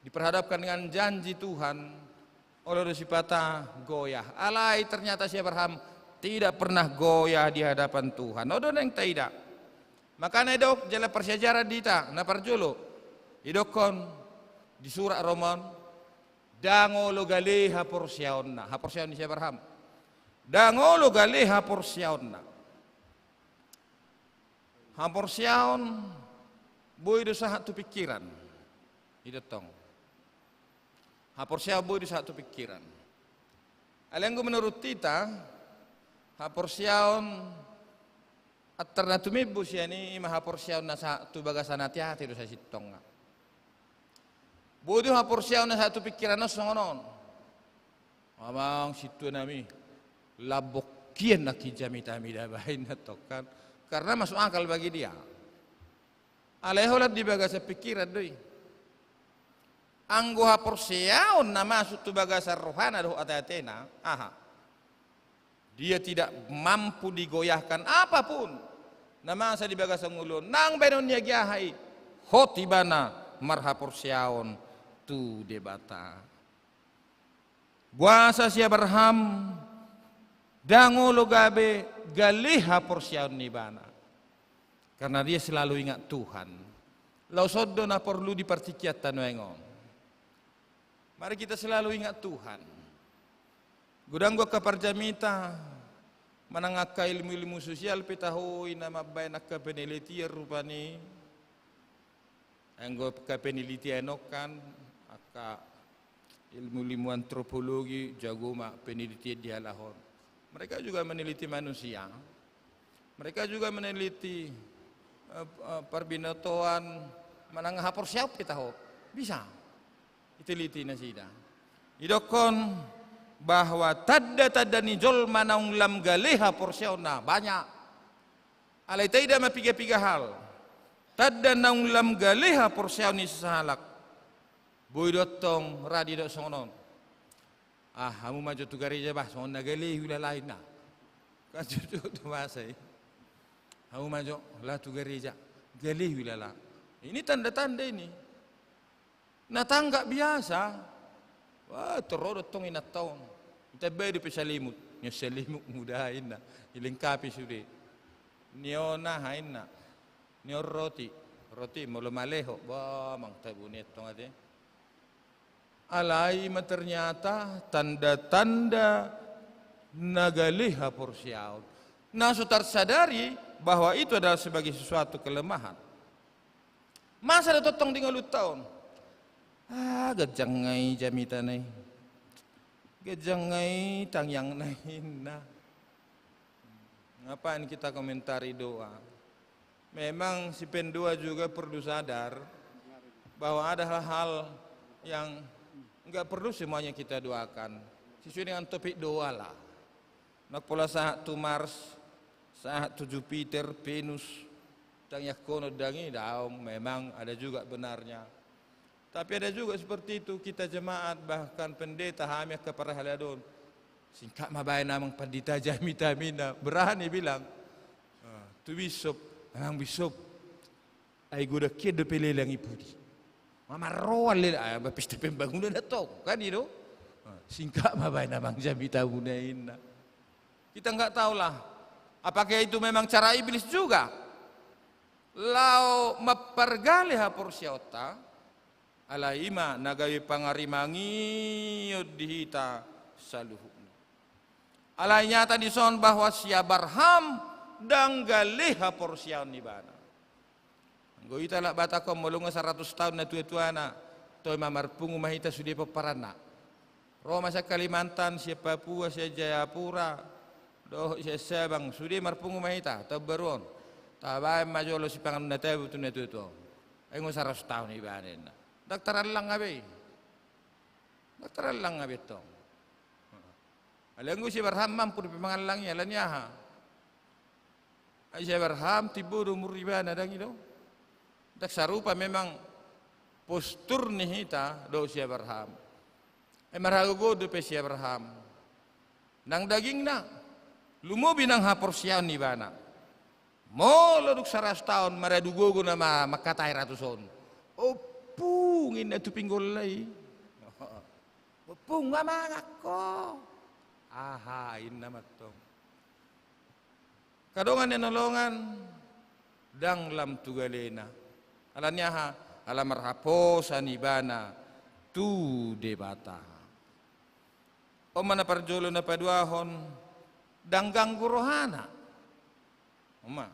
diperhadapkan dengan janji Tuhan, olo do sipata goyah. Alai ternyata si Abraham tidak pernah goyah di hadapan Tuhan. On do naeng taida. Makana didok jala parsiajaran di hita, na parjolo. Didokkon, di surat Roma on, ndang olo gale haporseaonna, haporseaon ni si Abraham. Ndang olo gale haporseaonna. Haporseaon boi do sahat tu pingkiran. I do tong. Haporseaon boi do sahat tu pingkiran. Alai anggo menurut hita, haporseaon antar na tumimbo sian i, ima haporseaon na sahat tu bagasan ate-ate do sasintongna. Boi do haporseaon na sahat tu pingkiran on songon on. Amang sintua nami, lambok hian nangkin jamita mida baen na tong kan. Karena masuk akal bagi dia. Alai holan di bagasan pingkiran do i. Anggo haporseaon na masuk tu bagasan rohana dohot ate-atena, aha? Dia tidak mampu digoyahkan apapun na masa di bagasan ngolu on, nang baenon ni agia aha i, hot ibana marhaporseaon tu Debata. Boasa si Abraham ndang olo gabe gale haporseaon ni ibana? Karena dia selalu ingat Tuhan. Laos on do na porlu di partingkianta nuaeng on. Mari kita selalu ingat Tuhan. Godang do angka parjamita, manang angka ilmu-ilmu sosial pe taho i na mambaen angka penelitian rupani. Anggo angka penelitian on kan, angka ilmu-ilmu antropologi, jago ma penelitian di halak on. Mereka juga meneliti manusia. Mereka juga meneliti, eh, eh, parbinotoan, manang haporseaon pe taho. Bisa. Diteliti nasida. Didokkon bahwa tanda-tanda ni jolma naung lam gale haporseaonna banyak. Alai taida ma piga-piga hal. Tanda naung lam gale haporseaon ni sahalak. Boi do tong ra didok songon on. Ah, hamu ma jo tu gareja bah, songon na gale hulala inna. Kan jujur tu masa i. Hamu ma jo laho tu gareja, gale hulala. Ini tanda-tanda ini. Na tanggap biasa. Wah, tor ro do tong inanta on. Ditambai dope salimut. Ni on salimut muda inna. Dilengkapi sude. Ni on aha inna. Ni on roti. Roti molo maleho. Bah, mang tabu ni tong ate. Alai ma ternyata tanda-tanda na gale haporseaon. Na so tarsadari bahwa itu adalah sebagai sesuatu kelemahan. Masa do tongtong di ngolunta on. Ah, ganjang nai jamitana i. Ganjang nai tangiangna i inna. Ngapain kita komentari doa? Memang si pendoa juga perlu sadar bahwa ada hal-hal yang nggak perlu semuanya kita doakan. Sesuai dengan topik doa lah. Nang pola sahat tu Mars, sahat tu Jupiter, Venus, tangiangkon on dang i, daong, memang ada juga benarnya. Tapi ada juga seperti itu, kita jemaat, bahkan pendeta, hami angka parhalado on. Singkat ma baen amang pandita jamitami inna, berani bilang. Ah, tu bisop, amang bisop. Ai godang hian dope lelang i pudi. Mamarroan lelang, ah, ba pesta pembangunan na tong, kan i do? Ah, singkat ma baen amang jamitamuna inna. Kita nggak tahulah, apakah itu memang cara iblis juga? Laho mampargale haporseaonta, alai ima na gabe pangarimangion di hita saluhutna. Alai nyata dison bahwa si Abraham ndang gale haporseaon ni ibana. Anggo hita halak Batak on, molo nunga saratus taon natuatuana, toe ma marpungu ma hita sude pomparanna. Ro ma sian Kalimantan, sian Papua, sian Jayapura, dohot sian Sabang, sude marpungu ma hita taon baru on. Tabaen ma jolo sipanganon na tabo tu natuatua on. Ai nunga saratus taon ibana, ninna. Ndang tarallang hape i. Ndang tarallang hape tong. Alai anggo si Abraham mampu dope mangallang i, alani aha? Ai si Abraham timbo do umur ibana, ndang i do? Ndang sarupa memang postur ni hita dohot si Abraham. Ai marhagogoon dope si Abraham. Nang dagingna, lumobi nang haporseaon ni ibana. Molo dung saratus taon maradu gogo nama mangkatai ratus on. Ompung, ninna tu pinggolna i. Ompung, nga mangan ho? Aha, ninna mantong. Angka dongan ni haholongan, ndang lam tu galena. Alani aha? Ala marhaposan ibana tu Debata. On ma na parjolo. Na paduahon, ndang ganggu rohana. On ma.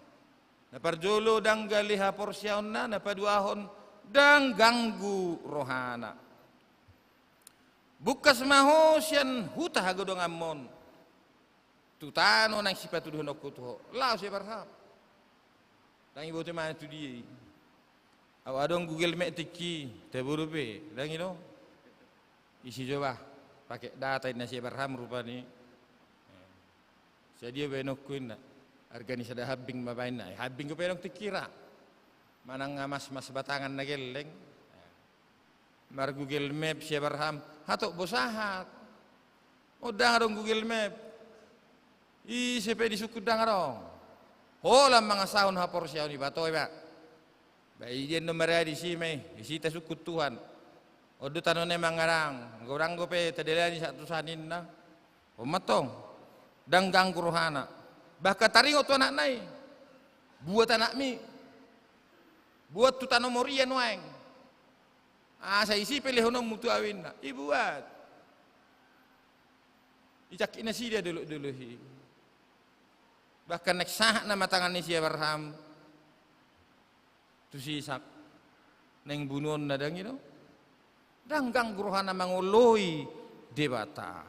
Na parjolo ndang gale haporseaonna, na paduahon ndang ganggu rohana. Bungkas ma ho sian huta hagodonganmon tu tano naeng sipatuduhononku tu ho. Laho si Abraham. Ndang diboto ibana tu dia i. Au adong Google Map tingki, tabo dope, ndang i do? Isi jo bah, pake data, ninna si Abraham rupani. Sadia baenonku, ninna. Arga ni sada hambing ma baenna. Eh, hambing do pe adong tingkira. Manang nga mas-mas batangan na gelleng. Mar Google Map si Abraham, hatop bo sahat. O, ndang adong Google Map. Ise pe disungkun ndang adong. Holan mangasahon haporseaon iba, toe ba. Ba i dia do maradi, isi ma i, isi tasungkun Tuhan. On do tano na i mangadang, godang dope tadalani sahat tu san, ninna. On mantong. Ndang ganggu rohana. Bahkan taringot tu anakna i. Buat anakmi. Buat tu tano Moria nuaeng. Asa isi pe lehononmu tu ahu, ninna. Ibuat. Icangkit nasida dolok-dolok i. Bahkan naeng sahat nama tangan ni si Abraham tu si Isak, naeng bunuonna, ndang i do? Ndang ganggu rohana mangoloi Debata.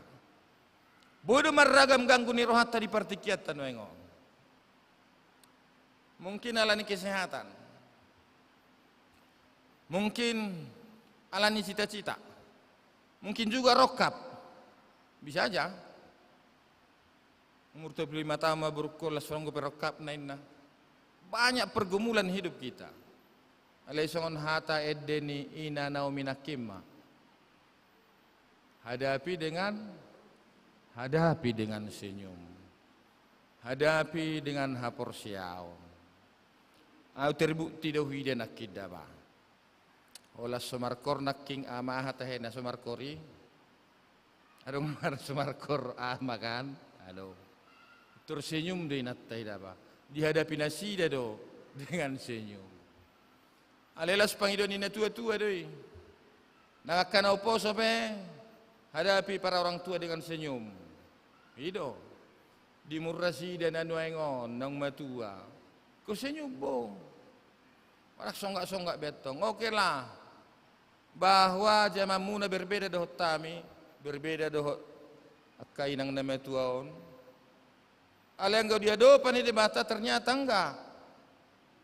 Boi do marragam ganggu ni rohanta di partingkianta nuaeng on. Mungkin ala ni kesehatan. Mungkin ala ni cita-cita. Mungkin juga rongkap. Bisa aja. Umur dua puluh lima taon ma borungkon, las ro dope rongkapna, ninna. Banyak pergumulan hidup kita. Alai songon hata ende ni ina Naomi nangkin ma. Hadapi dengan, hadapi dengan senyum. Hadapi dengan haporseaon. Au terbukti do huida nangkin da ba. Holan so markor nangkin, ama, aha tahe na so markor i? Adong ma na so markor ama kan? Adong. Tersenyum do inanta i da ba. Dihadapi nasida do dengan senyum. Alai laos pangidoan ni natua-tua do i. Nang angka na umposo pe, hadapi para orang tua dengan senyum. I do. Di umur nasida na nuaeng on, naung matua. Ingkon senyum bo. Marasonggak-songgak be antong. Oke lah. Bahwa zamanmuna berbeda dohot hami, berbeda dohot angka inang na matua on. Alai anggo di adopan ni Debata ternyata enggak.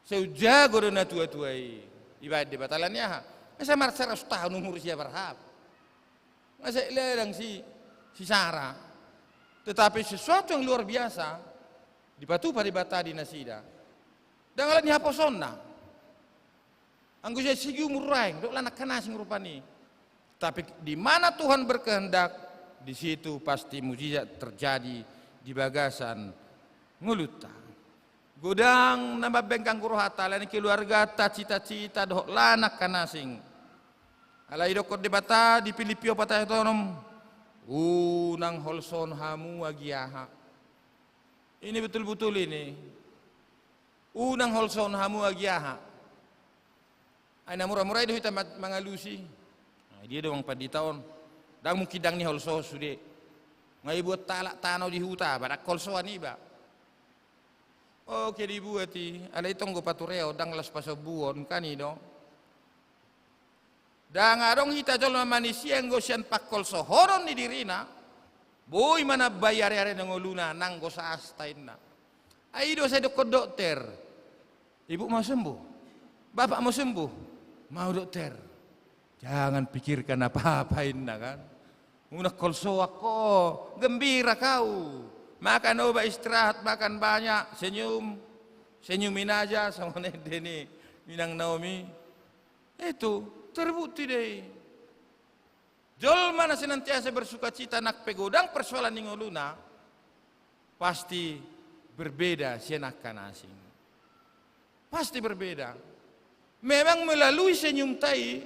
Sai jago do natua-tua i. Dibaen Debata, alani aha? Nga sai marsaratus taon umur si Abraham. Nga sai ladang si, si Sara. Tetapi sesuatu yang luar biasa dipatupa Debata di nasida. Ndang alani haposoonna. Anggo sai segi umur nuaeng, dok lan angka na asing rupani. Tapi di mana Tuhan berkehendak, di situ pasti mujizat terjadi di bagasan ngolunta. Godang na mambaen ganggu rohanta, alani keluarganta, cita-cita, dohot lan angka na asing. Alai didokkon Debata di Pilippi opat ayat onom, unang holsohon hamu agia aha. Ini betul-betul ini. Unang holsohon hamu agia aha. Ai na mura-mura i do hita ma-, mangalusi. Ai dia do amang pandita on? Ndang mungkin ndang niholsohon sude. Nga ibuat halak tano di huta, ba ndang holsoan iba. Oke, dibuat i, alai tong do patureon, ndang laos pasombuon, kan i do. Ndang adong hita jolma manisia anggo sian pangholsohonon ni dirina, boi manambai ari-ari ni ngoluna, nanggo saasta inna. Ai i do sai didokkon dokter. Ibu mau sembuh? Bapak mau sembuh? Mau, dokter. Jangan pikirkan apa-apa, inna kan. Unang holsoan ho, gembira kau. Makan obat, istirahat, makan banyak, senyum. Senyumin aja, songon ende ni Inang Naomi. Itu, terbukti do i. Jolma na senantiasa bersukacita nang pe godang persoalan ni ngoluna, pasti berbeda sian angka na asing. Pasti berbeda. Memang melalui senyumta i,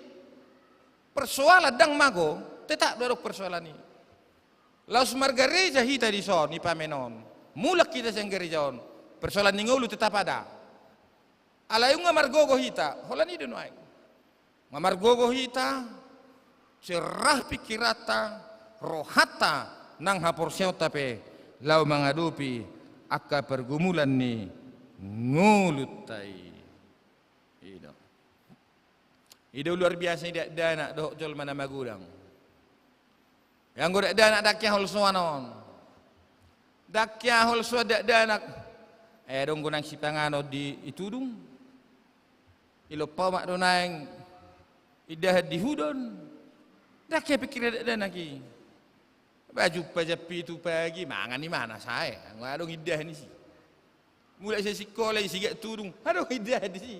persoalan ndang mago, tetap do adong persoalan i. Laos margareja hita dison, i pamenon. Mulak hita sian gareja on, persoalan ni ngolu tetap ada. Alai nunga margogo hita, holan i do nuaeng. Nunga margogo hita, serah pikiranta, rohanta, nang haporseaonta pe, laho mangadopi angka pergumulan ni ngolunta i. I do. I do luar biasa ni dakdanak dohot jolma na magodang. Anggo dakdanak ndang hea holsoan on. Ndang hea holsoan dakdanak. Eh, adong do naeng sipanganon di itudung. Ilompa omak do naeng indahan di hudon. Ndang hea pikir dakdanak i. Ba jumpa jam pitu pagi, mangan i ma na sae. Nunga adong indahan disi. Mulak sian sikola i, sigaret tudung. Adong indahan disi.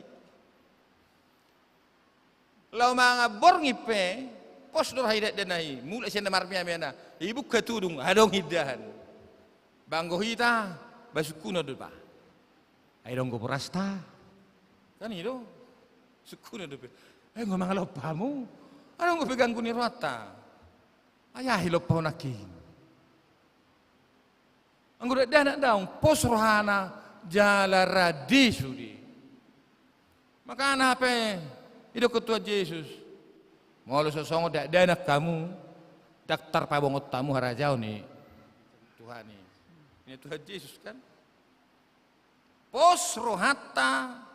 Laho mangan borngin pe, pos do roha ni dakdanak i, mulak sian na marmeamea na, ibuka tudung, adong indahan. Ba anggo hita, ba sungkunon do ba. Ai adong do borasta. Kan i do. Sungkunon dope. Ai nunga mangalompa hamu. Adong dope ganggu ni rohanta. Ai aha ilompa ho nangkin. Anggo dakdanak daong, pos rohana jala rade sude. Makana hape didokkon Tuhan Jesus, molo so songon dakdanak hamu, ndang tarpabongot hamu harajaon ni Tuhan i. Ninna Tuhan Jesus kan. Pos rohanta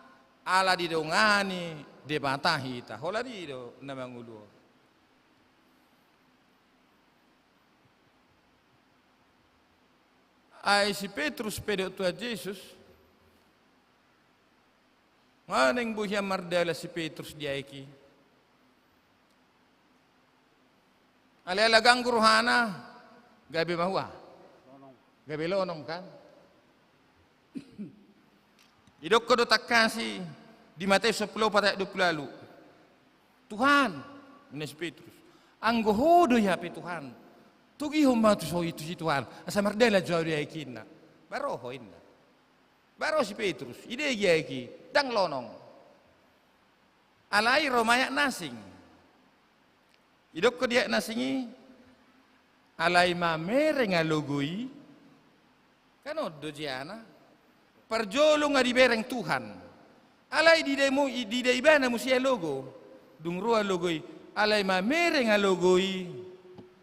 ala didongani Debata hita. Holan i do na mangolu on. Ai si Petrus pe dohot Tuhan Jesus, nga naeng boi hian mardalan si Petrus di aek i. Alai ala ganggu rohana, gabe mahua. Gabe lonong kan. Didokkon do tangkas i di Mateus sampulu opat ayat dua pulu ualu. Tuhan, ninna si Petrus, anggo Ho do i hape Tuhan, togihon ma tu so i, tu si Tuhan, asa mardalan jo ahu di aek i, ninna. Ba ro ho, ninna. Ba ro si Petrus, idegei aek i, ndang lonong. Alai ro ma ayat na asing. Didokkon di ayat na asing i, alai mamereng alogo i, kan on do jana. Parjolo nga dibereng Tuhan. Alai diida mu-, diida ibana muse alogo. Dung ro alogo i, alai mamereng alogo i,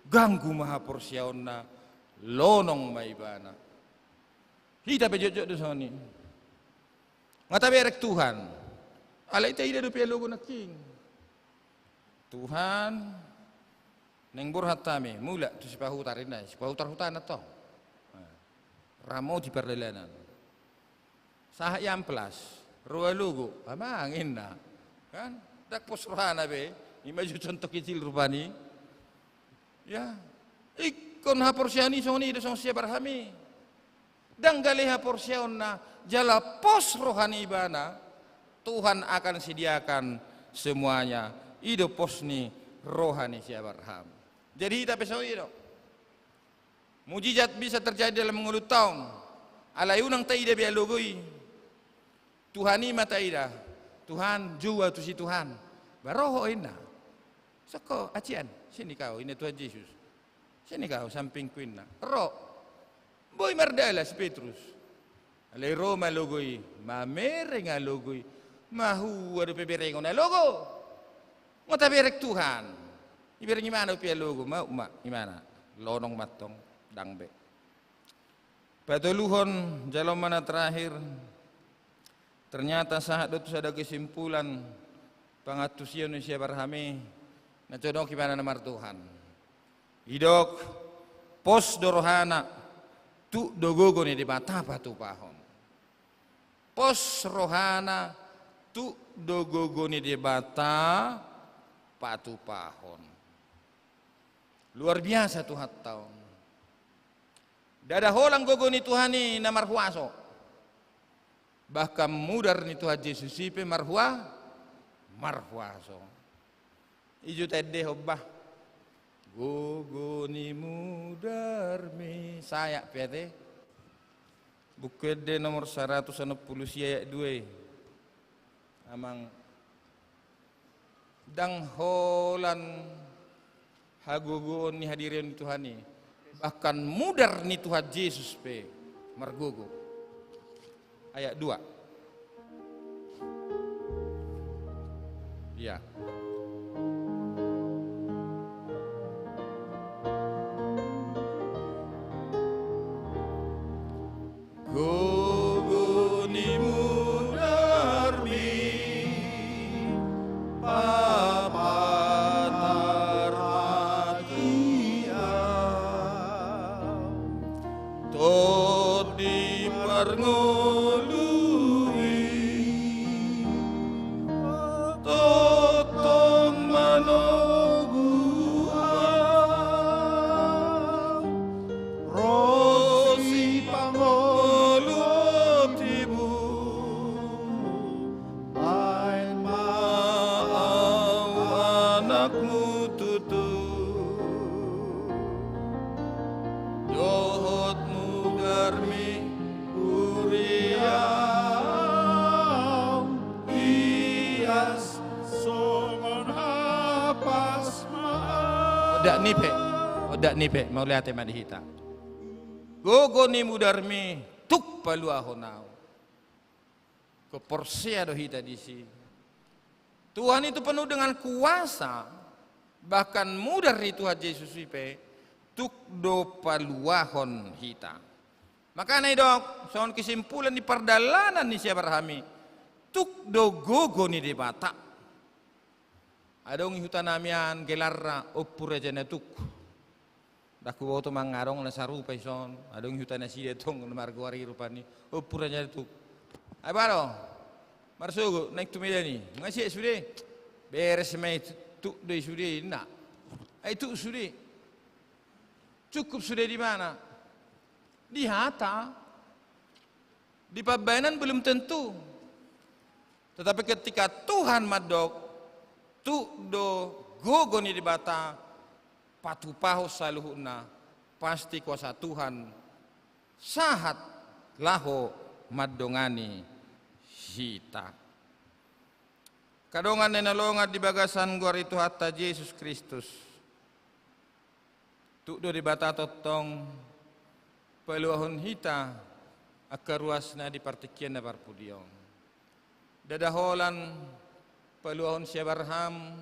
ganggu ma haporseaonna, lonong ma ibana. Hita pe jotjot do songon i. Nga tabereng Tuhan. Alai taida dope alogo nangkin. Tuhan, naeng borhat hami, mulak tu Sipahutar, ninna, Sipahutar hutana tong. Ramoti pardalanan. Sahat i amplas, ro alogo, amang, ninna. Kan? Ndang pos rohana be, i ma jo contoh kecil rupani. Ya, ingkon haporseaon i songon i do, songon si Abraham i. Ndang gale haporseaonna, jala pos roha ni ibana, Tuhan akan sediakan semuanya. I do pos ni roha ni si Abraham. Jadi hita pe songon i do. Mujizat bisa terjadi dalam ngolunta on. Alai unang taida be alogo i. Tuhan i ma taida. Tuhan, jou ahu tu si Tuhan. Ba ro ho, ninna. Soko, acian, sini kau, ninna Tuhan Jesus. Sini kau, sampingku, ninna. Ro. Boi mardalan si Petrus. Alai ro ma alogo i, mamereng alogo i. Mahua dope berengon alogo. Nga tabereng Tuhan. Ibereng ibana dope alogo, ma, ma, ibana. Lonong ma tong. Ndang be. Patoluhon, jalo ma na terakhir, ternyata sahat do tu sada kesimpulan pangantusion ni si Abraham i, na jonok ibana na martuhan. Didok, pos do rohana, tuk do gogo ni Debata patupahon. Pos rohana, tuk do gogo ni Debata patupahon. Luar biasa Tuhanta on. Ndada holan gogo ni Tuhan i na marhuaso. Bahkan mudar ni Tuhan Jesus i pe marhua-, marhuaso. I jo taendehon bah. Gogo ni mudarmi. Sayak pe ate. Buku Ende nomor saratus onom pulu sia ayat dua i. Amang, ndang holan hagogoon ni hadirion ni Tuhan i. Bahkan mudar ni Tuhan Jesus pe margogo. Ayat dua. Iya. Gogo ni mudarmi papatar hatiha. Tondi parngoluhi, tongtong manogu au. Ro sipangoluon tibu, baen ma au anakmu tutu. Dohot mudarmi huria au, ias songon hapas ma au. Odak nipe, odak nipe, mauliate ma di hita. Gogo ni mudarmi tuk paluahon au. Tung porsea do hita disi. Tuhan itu penuh dengan kuasa, bahkan mudar ni Tuhan Jesus i pe tuk do paluahon hita. Makana didok, songon kesimpulan ni pardalanan ni si Abraham i, tuk do gogo ni Debata. Adong i huta nami an gelarna Ompu Raja Natuk. Ndang huboto manang adong na sarupa i son. Adong i huta nasida tong na margoar i rupani Ompu Raja Natuk. Ai boha do? Marsogot naeng tu Medan i. Nga sian sude? Beres ma i, tuk do i sude, ninna. Ai tuk sude. Cukup sude di mana? Di hata. Di pambahenan belum tentu. Tetapi ketika Tuhan mandok, tuk do gogo ni Debata patupahon saluhutna, pasti kuasa Tuhan sahat laho mandongani hita. Angka dongan na hinaholongan di bagasan goar ni Tuhanta Jesus Kristus. Tuk do Debata tongtong paluahon hita angka ruasna di partingkian na parpudi on. Ndada holan paluahon si Abraham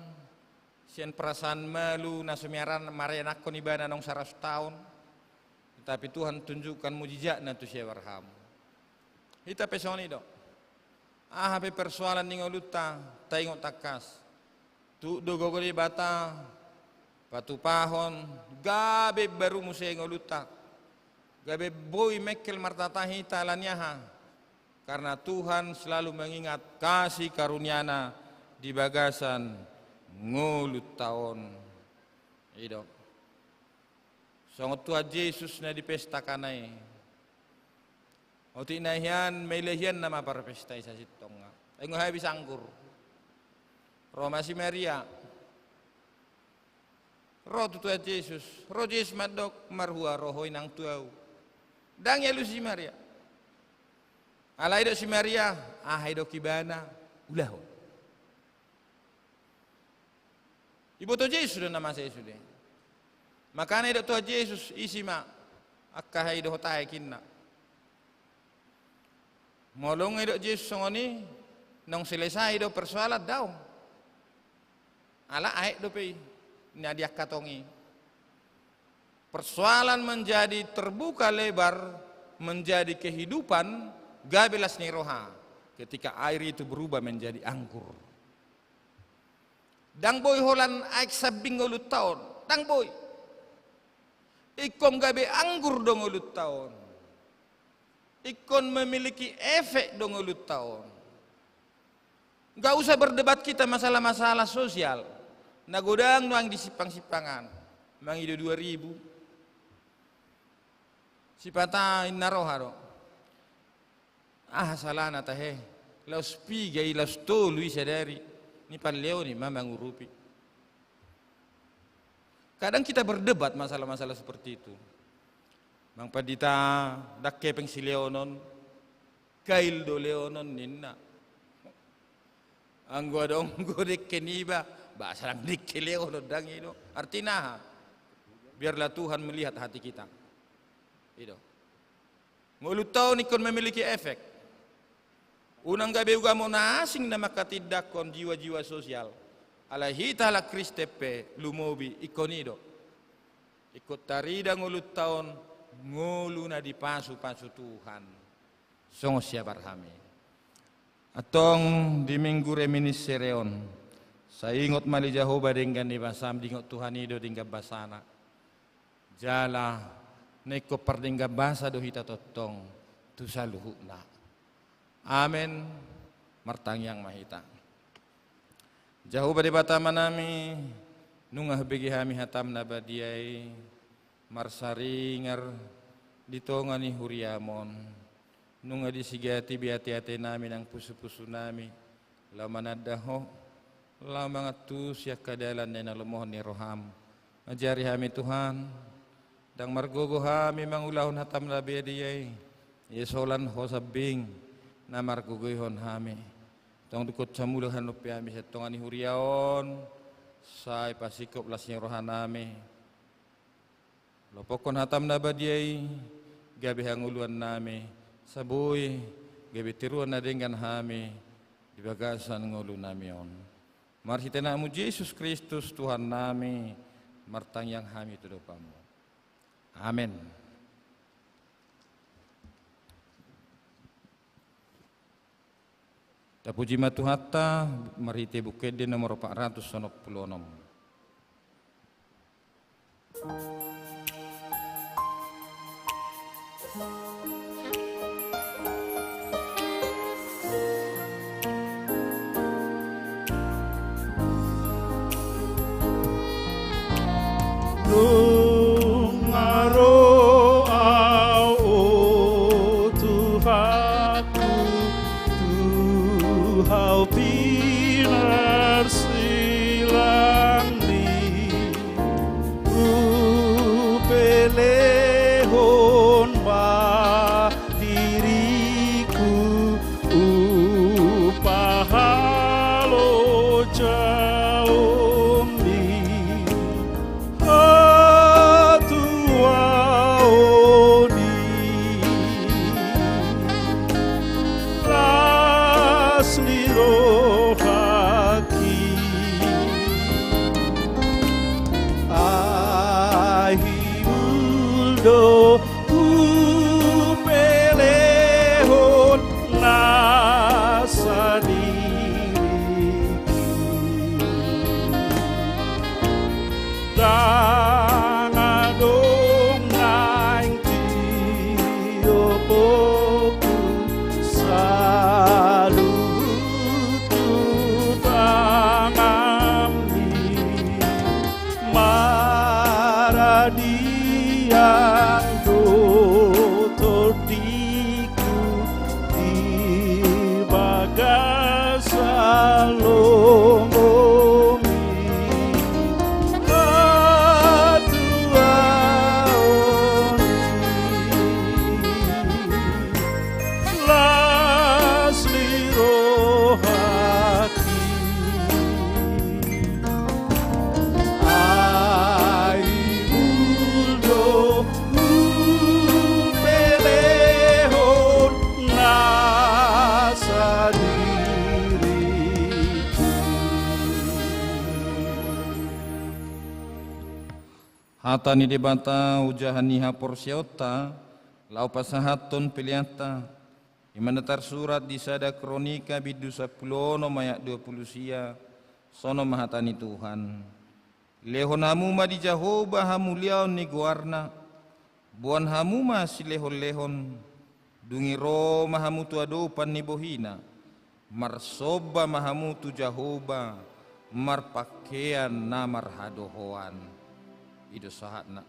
sian perasaan malu na so miaran-, marianakhon ibana naung saratus taon. Tetapi Tuhan tunjukkan mujizatna tu si Abraham. Hita pe songon i do. Aha pe persoalan ni ngolunta, taingot tangkas. Tuk do gogo ni Debata patupahon, gabe baru muse ngolunta. Gabe boi mengkel martata hita ala ni aha? Karena Tuhan selalu mengingat kasih karunia-Na di bagasan ngolunta on. I do. Songon Tuhan Jesus na di pesta Kana i. Otik na hian, maila hian nama parpesta i sasintongna. Ai nga habis anggur. Ro ma si Maria. Ro tu Tuhan Jesus. Ro Jesus mandok, marhua ro ho inang tu ahu. Ndang dialusi si Maria. Alai didok si Maria, aha didok ibana, ulahon. Diboto Jesus do na masa i sude. Makana didok Tuhan Jesus, isi ma angka aha i dohot aek, ninna. Molo nga didok Jesus songon i, naung selesai do persoalan, daong. Ala aek dope i na di angka tong i. Persoalan menjadi terbuka lebar, menjadi kehidupan, gabe las ni roha ketika air itu berubah menjadi anggur. Ndang boi holan aek sambing ngolunta on, ndang boi. Ingkon gabe anggur do ngolunta on. Ingkon memiliki efek do ngolunta on. Nggak usah berdebat kita masalah-masalah sosial. Na godang nuaeng di simpang-simpangan. Mangido dua ribu. Sipata inna roha do. Aha salana tahe? Laos piga i, laos tolu i sadari. Ni panleoni ma mangurupi. Kadang kita berdebat masalah-masalah seperti itu. Mang pandita, ndang hepeng silehon on, kail do lehon on ninna. Anggo adong do dengke niba, ba sai ndang dengke lehon on, ndang i do. Artina aha? Biarlah Tuhan melihat hati kita. I do. Ngolunta on ingkon memiliki efek. Unang gabe ugamo na asing na mangkatindangkon jiwa-jiwa sosial. Alai hita halak Kristen pe lumobi ingkon i do. Ingkon tarida ngolunta on ngolu na dipasu-pasu Tuhan. Songon siabar hami. Antong di Minggu Reminiscere on, sai ingot ma ale Jahowa denggan ni basam, diingot Tuhan i do denggan basana. Jala na ingkon pardenggan basa do hita tongtong tu saluhutna. Amen. Martangiang ma hita. Jahowa Debata Amanami, nunga hubege hami hatam na badia i, marsaringar di tonga ni huriam on. Nunga disigati be ateatenami nang pusupusunami, laho mananda Ho, laho mangantusi angka dalan na hinalomohon ni roham. Ajari hami Tuhan, ndang margogo hami mangulahon hatam na badia i, ia solan Ho sambing na margogoihon hami. Tong dungkon samula hanompe hami sian tonga ni huria on, sai pasingkop las ni rohanami. Lopokkon hatam na badia i, gabe hangoluannami, asa boi gabe tiruan na denggan hami di bagasan ngolunami on. Marhite Anakmu Jesus Kristus Tuhannami, martangiang hami tu adopanMu. Amen. Tapuji ma Tuhanta, marhite Buku Ende nomor opat ratus onom pulu onom. Nunga ro Au, o Tuhanku, tu Hau pinarsilangni, hupelehon ma diriku, upa halojaonmi. Hatuaon i, las ni rohangki, ai hibul do hupelehon nasa diriki. Ndang adong naeng tiopokku, saluhut tu tanganmi. Maradiang Hata ni Debata ojahan ni haporseaonta, laho pasahathon peleanta, i ma na tarsurat di sada Kronika bindu sampulu onom ayat dua pulu sia, songon on ma hata ni Tuhan. Lehon hamu ma di Jahowa hamuliaon ni goarna, boan hamu ma silehonlehon, dung i ro ma hamu tu adopan ni bohina, marsomba ma hamu tu Jahowa marpangkean na marhadohoan. I do sahatna.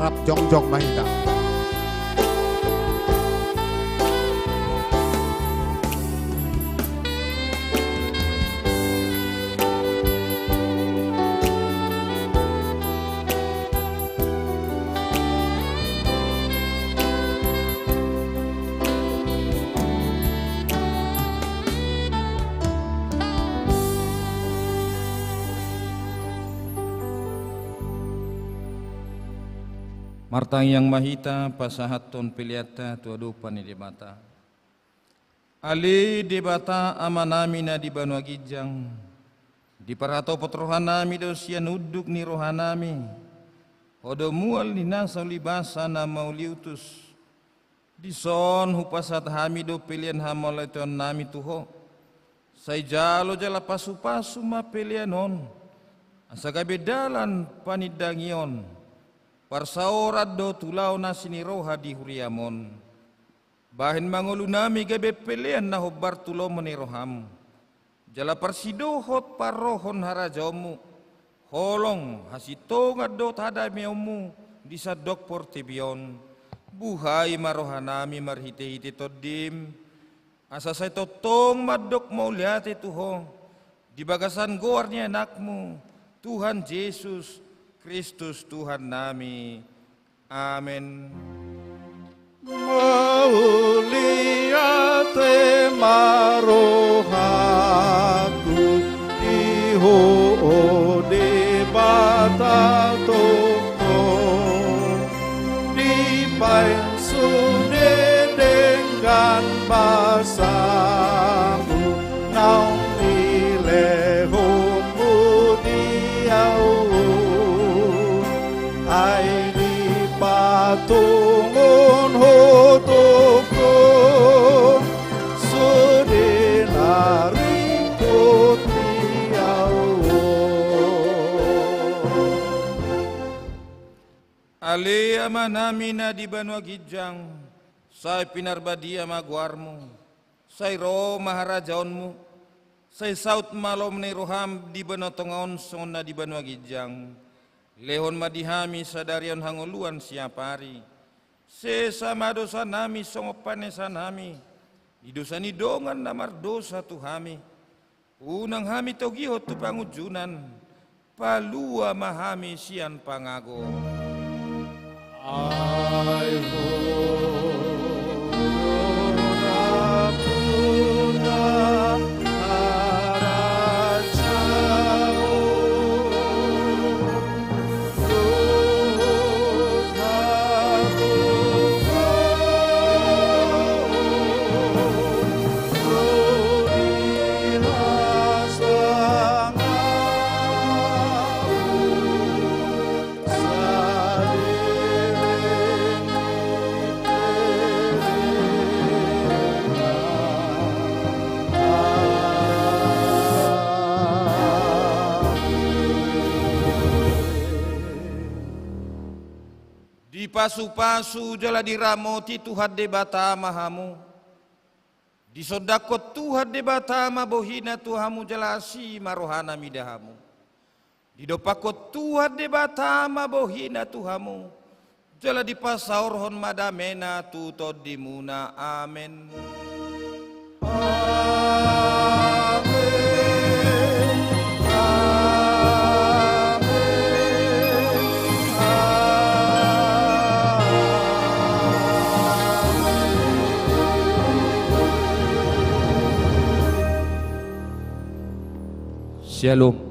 Rap jongjong ma hita. Martangiang ma hita pasahathon peleanta tu adopan ni Debata. Ale Debata Amanami na di banua ginjang, diparhatopot rohanami do sian unduk ni rohanami Ho do mual ni nasa ulibasa na mauliutus. Dison hupasahat hami do pelean hamauliateonnami tu Ho. Sai jalo jala pasupasu ma pelean on, asa gabe dalan panindangion, parsaoran dohot ulaon asi ni roha di huriam on. Bahen ma ngolunami gabe pelean na hombar tu lomo ni roham, jala parsidohot parrohahon harajaonmu, holong, hasintongan dohot hadameonmu di sandok portibi on. Buhai ma rohanami marhitehite Tondim, asa sai tongtong mandok mauliate tu Ho, di bagasan goar ni Anakmu, Tuhan Jesus Kristus Tuhannami. Amen. Mauliate ma rohangku di Ho, o Debata Toho, dipainsude denggan basamu naung nilehonmu di ahu. Ai dipatongon Ho do ho sude na ringkot di ahu. Ale Amanami na di banua ginjang, sai pinarbadia ma goarmu, sai ro ma harajaonmu, sai saut ma lomo ni roham di banua tonga on songon na di banua ginjang. Lehon ma di hami sadari on hangoluan siapari. Sesa ma dosanami songon panesanami di dosa ni dongan na mardosa tu hami. Unang hami togihon tu pangunjunan, palua ma hami sian pangago. Ai Ho do nampuna harajaon dohot hagogoon dohot hasangapon saleleng ni lelengna. Amen. Dipasupasu jala diramoti Tuhan Debata ma hamu. Disondangkon Tuhan Debata ma bohina tu hamu jala asi ma rohana mida hamu. Didompakkon Tuhan Debata ma bohina tu hamu, jala dipasaorhon ma damena tu tondimuna. Amen. Amen. Amen. Amen. Shalom.